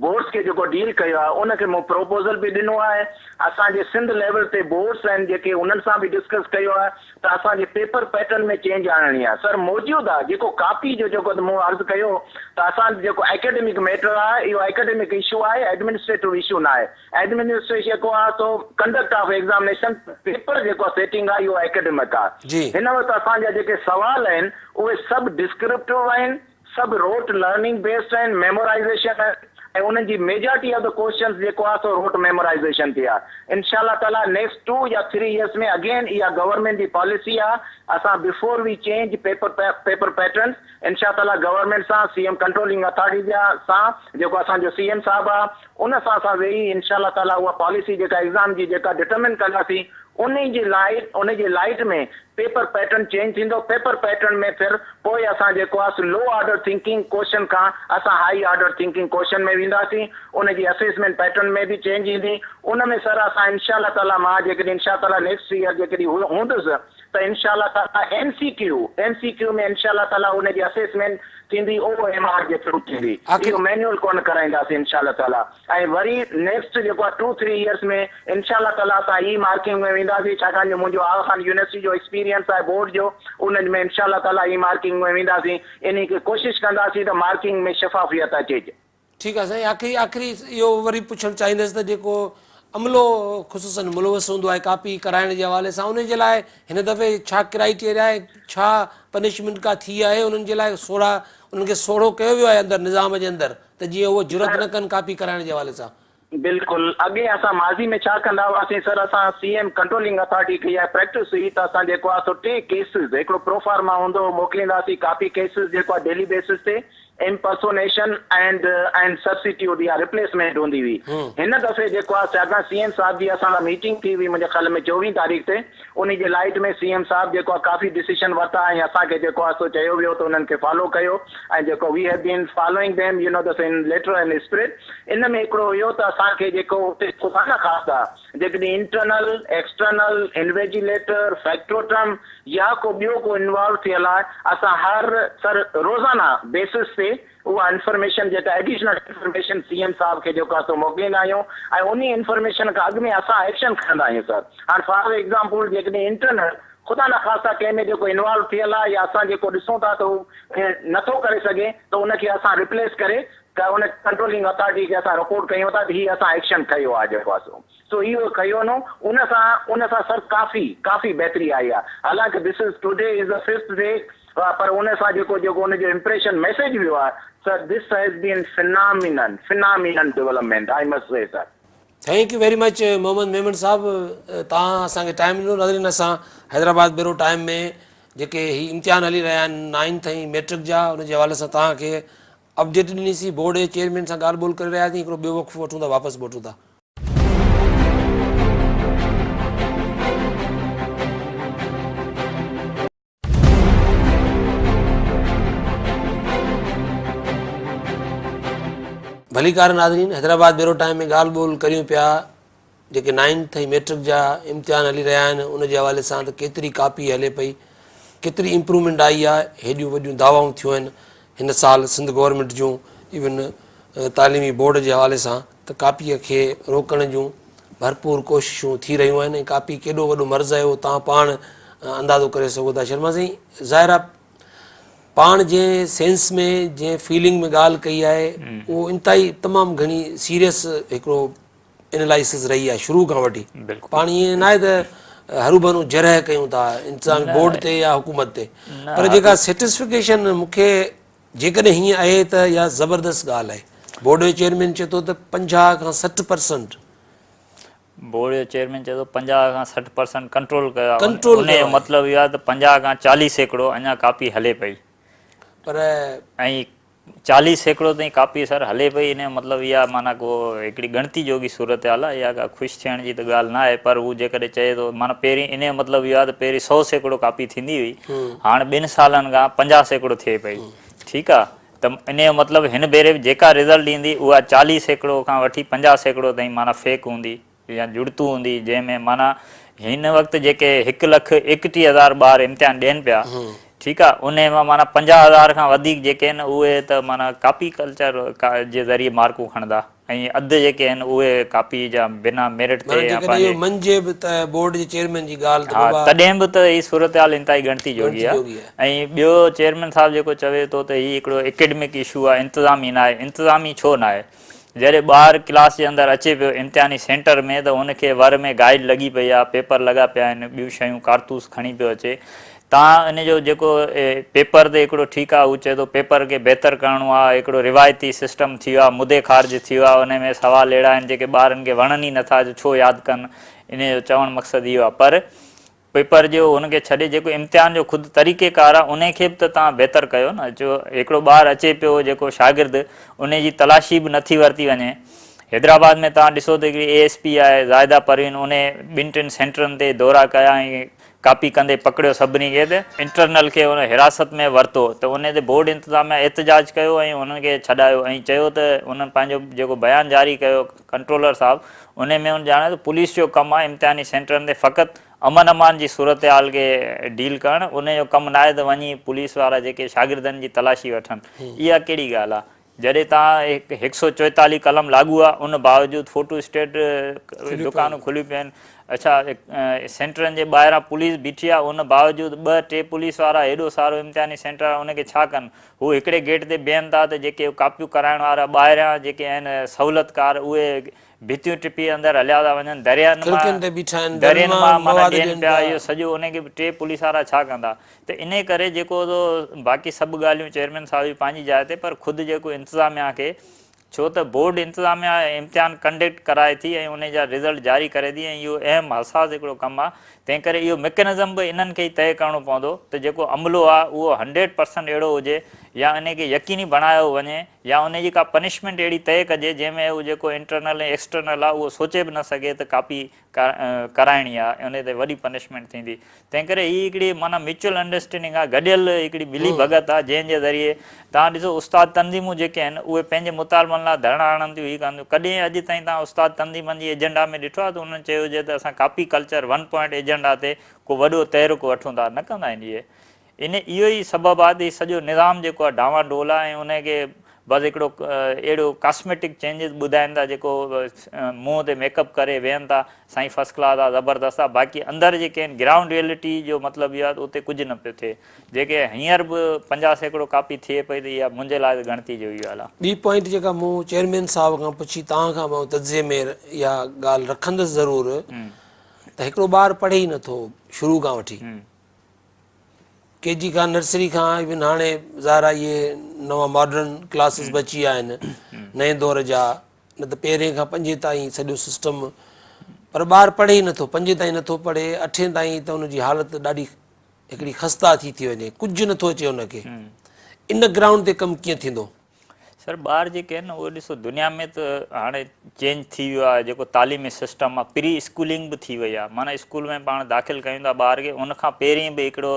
[SPEAKER 3] بورڊس کي جيڪو ڊيل ڪيو آهي ان کي مون پروپوزل به ڏنو آهي اسان جي سنڌ ليول تي بورڊس آهن جيڪي انهن سان به ڊسڪس ڪيو آهي ته اسان جي پيپر پيٽرن ۾ چينج آڻڻي آهي سر موجوده جيڪو ڪاپي جو جيڪو مون عرض ڪيو ته اسان جيڪو اڪيڊمڪ ميٽر آهي اهو اڪيڊمڪ اشو آهي ايڊمنسٽريٽو اشو نه آهي ايڊمنسٽريشن جيڪو آ سو ڪنڊڪٽ آف ايگزامنيشن پيپر جيڪو آ سيٽنگ آ اهو اڪيڊمڪ آ هن وقت اسان جا جيڪي سوال آهن اهي سڀ ڊسڪرپٽو آهن سڀ روٽ لرننگ بيسڊ آهن ميمورائيزيشن آهن ۽ انهن جي ميجارٽي آف the questions جيڪو آهي سو روٽ ميمورائيزيشن تي آهي انشاء الله تعالي نيڪسٽ ٽو يا ٿري ايئرس ۾ اگين اها گورنمينٽ جي پاليسي آهي اسان before we change paper paper patterns انشاء تعالي گورنمينٽ سان سي ايم ڪنٽرولنگ اٿارٽي جا سان جيڪو اسان جو سي ايم صاحب آهي ان سان اسان ويهي انشاء الله تعالي اها پاليسي جيڪا ايگزام جي جيڪا ڊٽرمن ڪنداسين انهي جي لائٽ انهي جي لائٽ ۾ پيپر پيٽرن چينج ٿيندو پيپر پيٽرن ۾ ڦر پوء اسان جيڪو آ سو لو آرڊر ٿنڪنگ ڪوشچن کان اسان هائي آرڊر ٿنڪنگ ڪوشچن ۾ وينداسين ان جي اسيسمينٽ پيٽرن ۾ به چينج ايندي ان ۾ سر اسان انشاء الله تعالي مان جيڪڏهن انشاء تعالي نيڪسٽ ايئر جيڪڏهن هوندس ته انشاء الله تعالي M C Q M C Q ۾ انشاء الله تعالي ان جي اسيسمينٽ ٿيندي او ايم آر جي ٿرو ٿيندي اهو مينيول ڪونه ڪرائينداسين انشاء الله تعالي. ۽ وري نيڪسٽ جيڪو آهي ٽو ٿري ايئرس ۾ انشاء الله تعالي اسان اي مارڪنگ ۾ وينداسين ڇاڪاڻ جو منهنجو آغا خان يونيورسٽي جو ايڪسپيرينس آهي بورڊ جو ان ۾ انشاء الله تعالي اي مارڪنگ ۾ وينداسين انهي کي ڪوشش ڪنداسين ته مارڪنگ ۾ شفافيت اچي.
[SPEAKER 1] ٺيڪ آهي سائين آخري آخري اهو وري پڇڻ چاهيندس ته جيڪو عملو خصوصن ملوث هوندو آهي ڪاپي ڪرائڻ جي حوالي سان انهي جي لاء هن دفعي ڇا ڪرائيٽيريا آهي ڇا پنشمينٽ ڪا ٿي آهي انهن جي لاء سوڙها انهن کي سوڙهو ڪيو ويو آهي اندر نظام جي اندر ته جيئن اهو جرئت نه ڪن ڪاپي ڪرائڻ جي حوالي سان.
[SPEAKER 3] بلڪل اڳي اسان ماضي ۾ ڇا ڪندا هئاسين سر اسان سي ايم ڪنٽرولنگ اٿارٽي کي اها پريڪٽس هئي ته اسان جيڪو آهي سو ٽي ڪيسز هڪڙو پروفارما هوندو هو موڪلينداسين ڪاپي ڪيسز جيڪو آهي ڊيلي بيسز تي امپرسونيشن اينڊ اينڊ سبسٽيوٽ يا ريپليسمينٽ هوندي هئي هن دفعي جيڪو آهي ڇاڪاڻ سي ايم صاحب جي اسان سان ميٽنگ ٿي هئي منهنجي خيال ۾ چوويهه تاريخ تي انهي جي لائيٽ ۾ سي ايم صاحب جيڪو آهي ڪافي ڊسيشن ورتا ۽ اسان کي جيڪو آهي سو چيو ويو ته انهن کي فالو ڪيو ۽ جيڪو we have been following them you know the in letter and spirit ان ۾ هڪڙو هيو ته اسان کي جيڪو اتي خدا نه خواسته جيڪڏهن انٽرنل ايڪسٽرنل انويجيليٽر فيڪٽوٽم يا ڪو ٻيو ڪو انوالو ٿيل آهي اسان هر سر روزانه بيسس تي اها انفارميشن جيڪا ايڊيشنل انفارميشن سي ايم صاحب کي جيڪو آهي سو موڪليندا آهيون ۽ انهي انفارميشن کان اڳ ۾ اسان ايڪشن کڻندا آهيون سر هاڻ فار ايگزامپل جيڪڏهن انٽرنل خدا نخواسته ڪنهن ۾ جيڪو انوالو ٿيل آهي يا اسان جيڪو ڏسون ٿا ته هو نٿو ڪري سگهي ته ان کي اسان ريپليس ڪري ان ڪنٽرولنگ اٿارٽي کي اسان رپورٽ ڪيون ٿا ته هي اسان ايڪشن کنيو آهي جيڪو آهي سو سو اهو کنيو نو ان سان ان سان سر ڪافي ڪافي بهتري آئي آهي حالانڪه this is today is the fifth day پر ان سان جيڪو جيڪو ان جو امپريشن ميسيج ويو آهي sir this has been phenomenon phenomenon development I must say sir.
[SPEAKER 1] Thank you very much Muhammad Memon صاحب توهان اسان کي ٽائيم ڏنو ناظرين اسان حيدرآباد بيورو ٽائيم ۾ جيڪي هي امتحان هلي رهيا آهن نائنٿ ۽ ميٽرڪ جا ان جي حوالي سان توهان کي اپڊيٽ ڏني سين بورڊ جي چيئرمين سان ڳالهه ٻولهه ڪري رهيا سين هڪڙو ٻيو وقفو وٺون ٿا واپس موٽون ٿا. ڀليڪار ناظرين حيدرآباد بيورو ٽائيم ۾ ڳالهه ٻولهه ڪريون پيا جيڪي نائنٿ ۽ ميٽرڪ جا امتحان هلي رهيا آهن ان جي حوالي سان ته ڪيتري ڪاپي هلي پئي ڪيتري امپروومينٽ آئي آهي هيڏيون وڏيون دعوائون ٿيون آهن هن سال سنڌ گورنمينٽ جون ايون تعليمي بورڊ جي حوالي سان ته ڪاپيء کي روڪڻ جون ڀرپور ڪوششون ٿي رهيون آهن ۽ ڪاپي ڪيڏو وڏو مرض آهي اهو توهان پاڻ اندازو ڪري سگهو ٿا شرما سائين ظاهر آهي پاڻ جنهن سينس ۾ جنهن فيلنگ ۾ ڳالهه ڪئي آهي اهو انتهائي تمام گهڻي سيريس هڪڙو انالائسس رهي آهي شروع کان وٺي پاڻ ائين ناهي ته هروڀرو جرح ڪيون ٿا انتظامي بورڊ تي يا حڪومت تي پر جيڪا سيٽسفڪيشن مونکي جيڪڏهن هيئن آهي ته اها زبردست ڳالهه آهي. بورڊ جو چيئرمين چئي ٿو ته 50 کان 60 پرسنٽ.
[SPEAKER 2] بورڊ جو چيئرمين چئي ٿو 50 کان 60 پرسنٽ ڪنٽرول ڪيو آهي. ان جو مطلب اهو آهي ته 50 کان 40% اڃا ڪاپي هلي پئي.
[SPEAKER 1] پر.
[SPEAKER 2] ۽ 40% تائين ڪاپي سر هلي پئي ان جو مطلب اها معنيٰ ڪو هڪڙي ڳڻتي جوڳي صورتحال آهي اها ڪا خوش ٿيڻ جي ته ڳالهه نه آهي پر هو جيڪڏهن چئي ٿو معنيٰ پهرين ان جو مطلب اهو آهي ته پهرين 100% ڪاپي ٿيندي هئي هاڻ ٻن سالن کان 50% ٿئي پئي ٺيڪ آ ته ان جو مطلب هن ڀيري به جيڪا رزلٽ ايندي اها 40% کان وٺي 50% تائين معنيٰ فيڪ هوندي يا جڙتو هوندي جنهن ۾ معنيٰ هن وقت جيڪي هڪ لک ايڪٽيهه هزار ٻار امتحان ڏين پيا ٺيڪ آ انهي مان معنيٰ 50 هزار کان وڌيڪ جيڪي آهن اهي ته معنيٰ ڪاپي ڪلچر جي ذريعي مارڪون کڻندا ۽ اڌ جيڪي آهن اهي ڪاپي جا بنا ميرٽ تي
[SPEAKER 1] معنيٰ
[SPEAKER 2] يا
[SPEAKER 1] جيڪڏهن
[SPEAKER 2] پنهنجي
[SPEAKER 1] اهو مڃجي به ته بورڊ جي چيئرمين جي ڳالهه ته
[SPEAKER 2] ها
[SPEAKER 1] بابا
[SPEAKER 2] تڏهن به ته هي صورتحال انتهائي ڳڻتي جوڳي
[SPEAKER 1] ڳڻتي
[SPEAKER 2] آهي
[SPEAKER 1] جوڳي آهي.
[SPEAKER 2] ۽ ٻيو چيئرمين صاحب جيڪو چوي ٿو ته هي هڪڙو اڪيڊمڪ اشو آهي انتظامي ناهي انتظامي ڇو ناهي جڏهن ٻار ڪلاس جي اندر اچي پيو امتحاني سينٽر ۾ ته ان کي ور ۾ گائيڊ لڳي پئي آهي پيپر لڳا پيا آهن ٻيون شيون ڪارتوس کڻي پيو اچي توهان ان جو جيڪو پيپر تي هڪڙو ٺيڪ آهي هو چئي ٿو پيپر کي بهتر ڪرڻو آهي هڪڙو روايتي سسٽم ٿي ويو آهي مدي خارج ٿي ويو آهي ان ۾ سوال اهڙا آهن جيڪي ٻارن کي وڻن ئي نٿا جو ڇو ياد ڪن ان جو چوڻ مقصد اهو آهي پر پيپر جو ان کي ڇڏي جيڪو امتحان جو خود طريقي ڪار آهي ان کي به ته توهان بهتر ڪيو نه جو هڪڙو ٻار اچي پيو جيڪو شاگرد ان جي تلاشي به نٿي ورتي وڃي حيدرآباد ۾ توهان ڏسو ته هڪڙي اي ايس پي آهي زاهده پروين ان ٻن ٽن سينٽرن تي دورا ڪيا ۽ ڪاپي ڪندي پڪڙيو سڀني کي ته انٽرنل کي ان حراست ۾ ورتو ته ان تي بورڊ انتظاميا احتجاج ڪيو ۽ انهن کي ڇڏايو ۽ چيو ته انهن پنهنجو جيڪو بيان جاري ڪيو ڪنٽرولر صاحب ان ۾ ان ڄاڻايو ته پوليس جو ڪم آهي امتحاني سينٽرن تي فقط امن امان جي صورتحال کي ڊيل ڪرڻ ان جو ڪم ناهي ته وڃي پوليس وارا جيڪي شاگردن جي تلاشي وٺن اها ڪهڙي ڳالهه آهي جڏهن تان هڪ سو چوئيتاليهه قلم لاڳو آ ان باوجود فوٽو اسٽيٽ دڪانون کليون پيون آهن اڇا سينٽرن جي ٻاهران پوليس بيٺي آ ان باوجود ٻه ٽي پوليس وارا هيڏو سارو امتحاني سينٽر آ ان کي ڇا ڪن هو هڪڙي گيٽ تي بيهن ٿا ته جيڪي ڪاپيون ڪرائڻ وارا ٻاهريان جيڪي آهن سهولتڪار اهي ڀتيون ٽپي اندر هليا ٿا وڃن، درين
[SPEAKER 1] مان بيٺا آهن،
[SPEAKER 2] درين مان معنيٰ ڏين پيا، اهو سڄو انهي کي به ٽي پوليس وارا ڇا ڪندا؟ ته انهي ڪري جيڪو تو باقي سڀ ڳالهيون چيئرمين صاحب جي پنهنجي جاء تي پر خود جيڪو انتظاميا کي ڇو ته بورڊ انتظاميا امتحان ڪنڊڪٽ ڪرائي ٿي ۽ انهي جا رزلٽ جاري ڪري ٿي ۽ اهو اهم حساس هڪڙو ڪم آهي تنهن ڪري اهو ميڪنزم به انهن کي ئي طئي ڪرڻو پوندو ته جيڪو عملو آهي اهو هنڊريڊ پرسنٽ اهڙو هجي يا انهي کي يقيني بڻايو وڃي يا انهي جي ڪا پنشمينٽ اهڙي طئي ڪجي جنهن ۾ هو جيڪو انٽرنل ۽ ايڪسٽرنل آهي اهو سوچي به نه سگهي ته ڪاپي ڪرائڻي آهي انهي تي وڏي پنشمينٽ ٿيندي تنهن ڪري هي هڪڙي معنيٰ ميوچل انڊرسٽينڊنگ آهي گڏيل هڪڙي ملي ڀڳت آهي جنهن جي ذريعي توهان ڏسو استاد تنظيمون جيڪي آهن اهي پنهنجي مطالبن لاء ڌرڻا هڻن ٿيون هي ڪن ٿيون ڪڏهن اڄ تائين توهان استاد تنظيمن جي ايجنڊا ۾ ڏٺو آهي ته انهن چيو هجي ته اسان copy culture one point agenda تي ڪو وڏو تحرڪ وٺون ٿا نه ڪندا آهن اهي ان اهو ئي سبب آهي ته هي سڄو نظام جيڪو آهي ڊانوان ڊول آهي ۽ ان کي بس هڪڙو اهڙو ڪاسميٽڪ چينجز ٻڌائين ٿا جيڪو منهن تي ميڪ اپ ڪري ويهن ٿا سائين فرسٽ ڪلاس آهي زبردست آهي باقي اندر جيڪي آهن گرائونڊ ريئلٽي جو مطلب اهو آهي ته اتي ڪجهه نه پيو ٿئي جيڪي هينئر به 50% ڪاپي ٿئي پئي ته اها منهنجي لاء ته ڳڻتي جوڳي ڳالهه آهي.
[SPEAKER 1] ٻي پوائنٽ جيڪا مون چيئرمين صاحب کان پڇي توهان کان به آئون تجزيي ۾ اها ڳالهه رکندس ضرور ته هڪڙو ٻار پڙهي ئي نٿو شروع کان وٺي ڪي جي کان نرسري کان ايون هاڻي ظاهر آهي اهي نوان ماڊرن ڪلاسز به اچي ويا آهن نئين دور جا نه ته پهرين کان پنجين تائين سڄو سسٽم پر ٻار پڙهي ئي نٿو پنجين تائين نٿو پڙهي اٺين تائين ته ان جي حالت ڏاڍي هڪڙي خستا ٿي ٿي وڃي ڪجهه نٿو اچي ان کي ان گرائونڊ تي ڪم ڪيئن ٿيندو؟
[SPEAKER 2] سر ٻار جيڪي آهن اهي ڏسو دنيا ۾ ته هاڻي چينج ٿي ويو آهي جيڪو تعليمي سسٽم آهي پري اسڪولنگ به ٿي وئي آهي معنيٰ اسڪول ۾ پاڻ داخل ڪيون ٿا ٻار کي ان کان پهرين به هڪڙو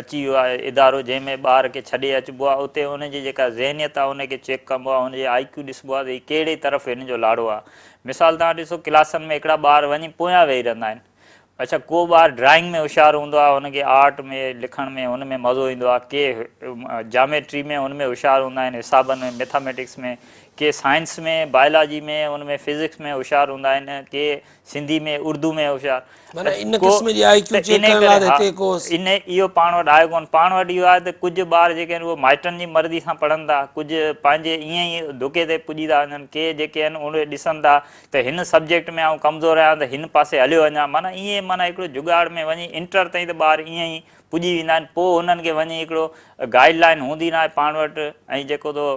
[SPEAKER 2] اچي ويو آهي ادارو جنهن ۾ ٻار کي ڇڏي اچبو آهي اتي ان جي جيڪا ذهنيت آهي ان کي چيڪ ڪبو آهي ان جي آئي ڪيو ڏسبو آهي ته هي ڪهڙي طرف هن جو لاڙو آهي مثال توهان ڏسو ڪلاسن ۾ هڪڙا ٻار وڃي پويان ويهي رهندا آهن اڇا ڪو ٻار ڊرائنگ ۾ هوشيار هوندو آهي هن کي آرٽ ۾ لکڻ ۾ هن ۾ مزو ايندو آهي ڪي جاميٽري ۾ هن ۾ هوشيار هوندا آهن حسابن ۾ ميٿاميٽڪس ۾ ڪي سائنس ۾ بائلاجي ۾ هن ۾ فزڪس ۾ هوشيار هوندا آهن ڪي سنڌي ۾ اردو ۾ هوشيار
[SPEAKER 1] معنيٰ ان قسم جي آئي ڪيو چيڪ ڪرڻ لاء هتي ڪو
[SPEAKER 2] ان اهو پاڻ وٽ آهي ڪون پاڻ وٽ اهو آهي ته ڪجهه ٻار جيڪي آهن اهي مائٽن جي مرضي سان پڙهن ٿا ڪجهه پنهنجي ائين ئي ڌڪي تي پڄي ٿا وڃن ڪي جيڪي آهن اهي ڏسن ٿا ته هن سبجيڪٽ ۾ آئون ڪمزور آهيان ته هن پاسي هليو وڃان معنيٰ ائين معنيٰ هڪڙو جڳاڙ ۾ وڃي انٽر تائين ته ٻار ائين ئي پڄي ويندا آهن پوء هنن کي وڃي هڪڙو گائيڊ لائين هوندي ناهي پاڻ وٽ ۽ جيڪو تو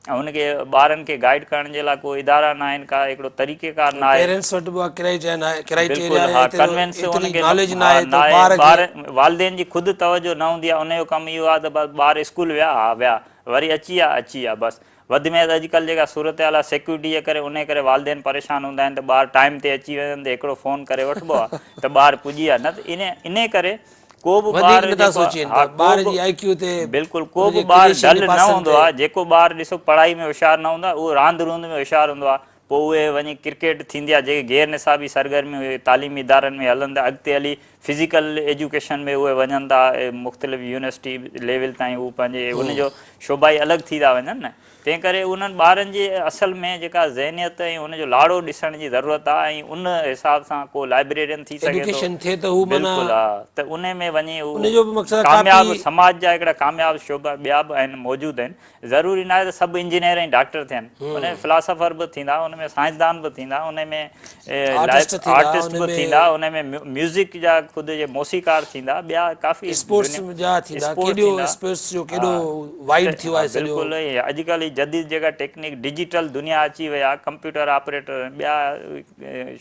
[SPEAKER 2] هن کي ٻارن کي گائيڊ ڪرڻ جي لاء ڪو ادارا نه آهن ڪا هڪڙو طريقي ڪار نه آهي
[SPEAKER 1] پيرنٽس وٽ به اها ناهي
[SPEAKER 2] ڪرائيٽيريا ها ڪنوينس هن کي ناليج ناهي ته ٻار کي والدين جي خود توجه نه هوندي آهي ان جو ڪم اهو آهي ته بس ٻار اسڪول ويا ها ويا وري اچي ويا اچي ويا بس وڌ ۾ وڌ اڄڪلهه جيڪا صورتحال آهي سيڪيورٽي جي ڪري انهي ڪري والدين پريشان هوندا آهن ته ٻار ٽائيم تي اچي وڃن ته هڪڙو فون ڪري وٺبو آهي ته ٻار پڄي ويا نه ته انهي ڪري ڪو به ٻار
[SPEAKER 1] جيڪو ها ٻار جي آئي ڪيو تي
[SPEAKER 2] بلڪل ڪو به ٻار ڊل نه هوندو آهي جيڪو ٻار ڏسو پڙهائي ۾ هوشيار نه هوندو آهي اهو راند روند ۾ هوشيار هوندو آهي پوء اهي وڃي ڪرڪيٽ ٿيندي آهي جيڪي غير نصابي سرگرميون اهي تعليمي ادارن ۾ هلن ٿا اڳتي هلي فزيڪل ايجوڪيشن ۾ اهي وڃن ٿا مختلف يونيورسٽي ليول تائين هو پنهنجي ان جو شعبا ئي الڳ ٿي ٿا وڃن نه تنهن ڪري انهن ٻارن جي اصل ۾ جيڪا ذهنيت ۽ ان جو لاڙو ڏسڻ جي ضرورت آهي ۽ ان حساب سان ڪو لائبريرين ٿي سگهي ٿو
[SPEAKER 1] ايجوڪيشن ٿئي ته هو معنيٰ
[SPEAKER 2] بلڪل ها ته ان ۾ وڃي هو
[SPEAKER 1] ان جو به مقصد
[SPEAKER 2] ڪامياب سماج جا هڪڙا ڪامياب شعبا ٻيا به آهن موجود آهن ضروري ناهي ته سڀ انجنيئر ۽ ڊاڪٽر ٿين ان ۾ فلاسافر به ٿيندا ان ۾ سائنسدان به ٿيندا ان ۾ آرٽسٽ به ٿيندا ان ۾ ميوزڪ جا خود جي موسيقار ٿيندا ٻيا ڪافي
[SPEAKER 1] اسپورٽس جا ٿيندا ڪيڏو اسپورٽس جو ڪيڏو وائيڊ ٿيو آهي
[SPEAKER 2] سڄو. بلڪل اڄڪلهه هي جديد جيڪا ٽيڪنيڪ ڊجيٽل دنيا اچي وئي آهي ڪمپيوٽر آپريٽر ٻيا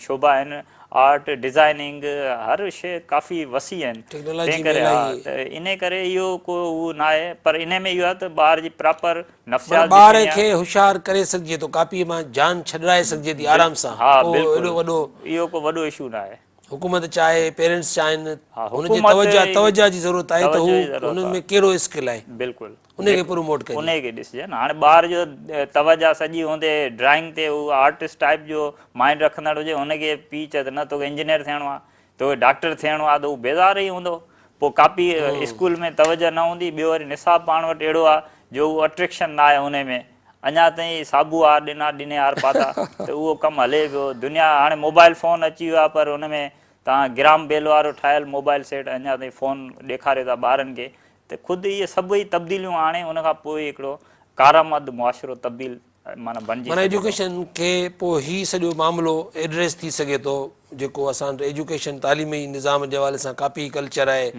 [SPEAKER 2] شعبا آهن آرٽ ڊزائننگ هر شي ڪافي وسيع آهن
[SPEAKER 1] تنهن ڪري ها
[SPEAKER 2] ته انهي ڪري اهو ڪو اهو ناهي پر انهي ۾ اهو آهي ته ٻار جي پراپر
[SPEAKER 1] نفسيات ٻار کي هوشيار ڪري سگهجي ٿو ڪاپي مان جان ڇڏرائي سگهجي ٿي آرام سان
[SPEAKER 2] ها بلڪل اهو ڪو وڏو اشو ناهي.
[SPEAKER 1] حڪومت چاهي پيرنٽس چاهين هن جي توجه توجه جي ضرورت آهي ته هو هن ۾ ڪهڙو اسڪل آهي
[SPEAKER 2] بلڪل
[SPEAKER 1] ان کي پروموٽ ڪجي
[SPEAKER 2] ان کي ڏسجي نه هاڻي ٻار جو توجه سڄي هوندي ڊرائنگ تي هو آرٽسٽ ٽائپ جو مائنڊ رکندڙ هجي هن کي پيء چئي ته نه توکي انجنيئر ٿيڻو آهي توکي ڊاڪٽر ٿيڻو آهي ته هو بيزار ئي هوندو پوء ڪاپي اسڪول ۾ توجه نه هوندي ٻيو وري نصاب پاڻ وٽ اهڙو آهي جو هو اٽريڪشن نه آهي ان ۾ اڃا تائين صابو آر ڏنا ڏني آر پاتا ته اهو ڪم هلي پيو دنيا هاڻي موبائل فون اچي ويو آهي پر ان ۾ توهان گرام بيل وارو ٺاهيل موبائل سيٽ اڃا تائين فون ڏيکاريو ٿا ٻارن کي ته خود اهي سڀئي تبديليون آڻي ان کان پوء هڪڙو ڪارآمد معاشرو تبديل معنيٰ بڻجي
[SPEAKER 1] معنيٰ ايجوڪيشن کي پوء هي سڄو معاملو ايڊريس ٿي سگهي ٿو جيڪو اسان وٽ ايجوڪيشن تعليمي نظام جي حوالي سان ڪاپي ڪلچر آهي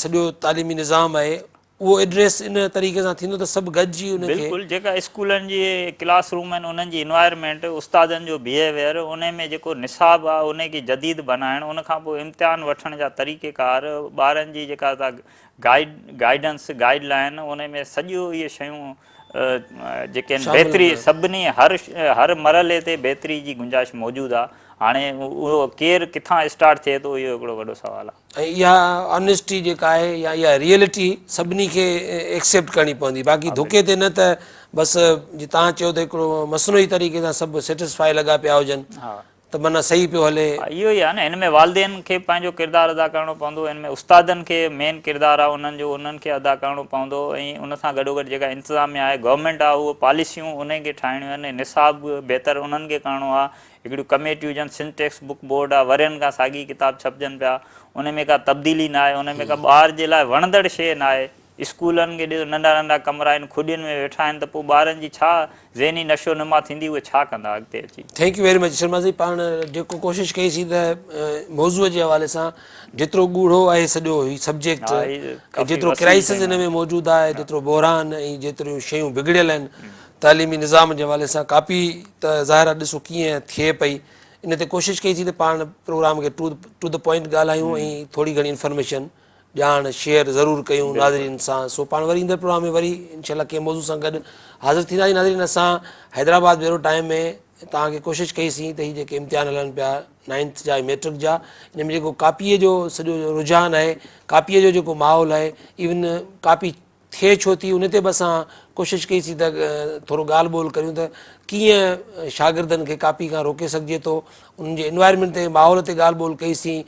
[SPEAKER 1] سڄو تعليمي نظام آهي اهو ايڊريس ان طريقي سان ٿيندو ته سڀ گڏجي ان
[SPEAKER 2] کي. بلڪل جيڪا اسڪولن جي ڪلاس روم آهن انهن جي انوائرمينٽ استادن جو بيهيويئر انهي ۾ جيڪو نصاب آهي انهي کي جديد بنائڻ ان کان پوء امتحان وٺڻ جا طريقي ڪار ٻارن جي جيڪا تا گائيڊ گائيڊنس گائيڊ لائن انهي ۾ سڄو اهي شيون جيڪي آهن بهتري سڀني هر هر مرحلي تي بهتري جي گنجائش موجود آهي هاڻي اهو ڪير ڪٿان اسٽارٽ ٿئي ٿو اهو هڪڙو وڏو سوال آهي.
[SPEAKER 1] ۽ اها آنيسٽي جيڪا آهي يا اها ريئلٽي سڀني کي ايڪسيپٽ ڪرڻي پوندي باقي ڌڪي تي نه ته بس جي توهان چيو ته هڪڙو مصنوعي طريقي سان سڀ سيٽسفائي لڳا پيا هجن ته معنيٰ صحيح پيو هلي.
[SPEAKER 2] اهو ئي آهي نه هن ۾ والدين کي پنهنجو ڪردار ادا ڪرڻو پوندو هن ۾ استادن کي مين ڪردار آهي انهن جو انهن کي ادا ڪرڻو پوندو ۽ ان سان گڏوگڏ جيڪا انتظاميا آهي گورنمينٽ آهي اهو پاليسيون انهن کي ٺاهڻيون آهن نصاب بهتر انهن کي ڪرڻو آهي هڪڙيون ڪميٽيون هجن، سنڌ ٽيڪسٽ بڪ بورڊ آ، ورهين کان ساڳي ڪتاب ڇپجن پيا، ان ۾ ڪا تبديلي ناهي، ان ۾ ڪا ٻار جي لاء وڻندڙ شيء ناهي، اسڪولن کي ڏسو ننڍا ننڍا ڪمرا آهن، کڏين ۾ ويٺا آهن ته پوء ٻارن جي ڇا ذهني نشو نما ٿيندي، اهي ڇا ڪندا اڳتي اچي.
[SPEAKER 1] Thank you very much Sharma سائين پاڻ جيڪو ڪوشش ڪئي سين ته موضوع جي حوالي سان جيترو ڳوڙهو آهي سڄو هي سبجيڪٽ ۽ جيترو ڪرائسس ان ۾ موجود آهي جيترو بحران ۽ جيتريون شيون بگڙيل آهن تعليمي نظام جي حوالي سان ڪاپي ته ظاهر آهي ڏسو ڪيئن ٿئي پئي ان تي ڪوشش ڪئي سين ته پاڻ پروگرام کي ٽو the point ڳالهايون ۽ ٿوري گهڻي انفارميشن ڄاڻ شيئر ضرور ڪيون ناظرين سان سو پاڻ وري ايندڙ پروگرام ۾ وري انشاء الله ڪنهن موضوع سان گڏ حاضر ٿينداسين ناظرين اسان حيدرآباد بيورو ٽائيم ۾ توهان کي ڪوشش ڪئي سين ته هي جيڪي امتحان هلن پيا نائنٿ جا ۽ ميٽرڪ جا ان ۾ جيڪو ڪاپيء جو سڄو رجحان آهي ڪاپيء جو جيڪو ماحول آهي ايون ڪاپي ٿئي ڇو ٿي ان تي به اسان ڪوشش ڪئي سين ته ٿورو ڳالهه ٻولهه ڪريون ته ڪيئن شاگردن کي ڪاپي کان روڪي سگهجي ٿو انهن جي انوائرمينٽ تي ماحول تي ڳالهه ٻولهه ڪئي سين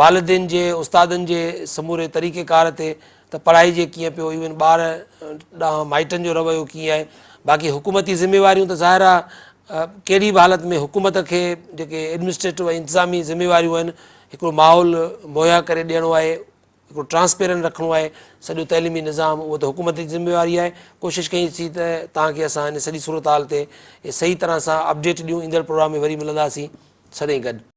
[SPEAKER 1] والدين جي استادن جي سموري طريقي ڪار تي ته پڙهائجي ڪيئن پيو ايون ٻار ڏانهن مائٽن جو رويو ڪيئن آهي باقي حڪومتي ذميواريون ته ظاهر آهي ڪهڙي به حالت ۾ حڪومت کي جيڪي ايڊمنسٽريٽو ۽ انتظامي ذميواريون آهن هڪڙو ماحول مهيا ڪري ڏيڻو آهي هڪڙو ٽرانسپيرنٽ رکڻو آهي سڄو تعليمي نظام اهو ته حڪومت جي ذميواري آهي ڪوشش ڪئي سين ته توهان کي اسان ان سڄي صورتحال تي صحيح طرح سان اپڊيٽ ڏيون ايندڙ پروگرام ۾ وري ملنداسين سدائين گڏ.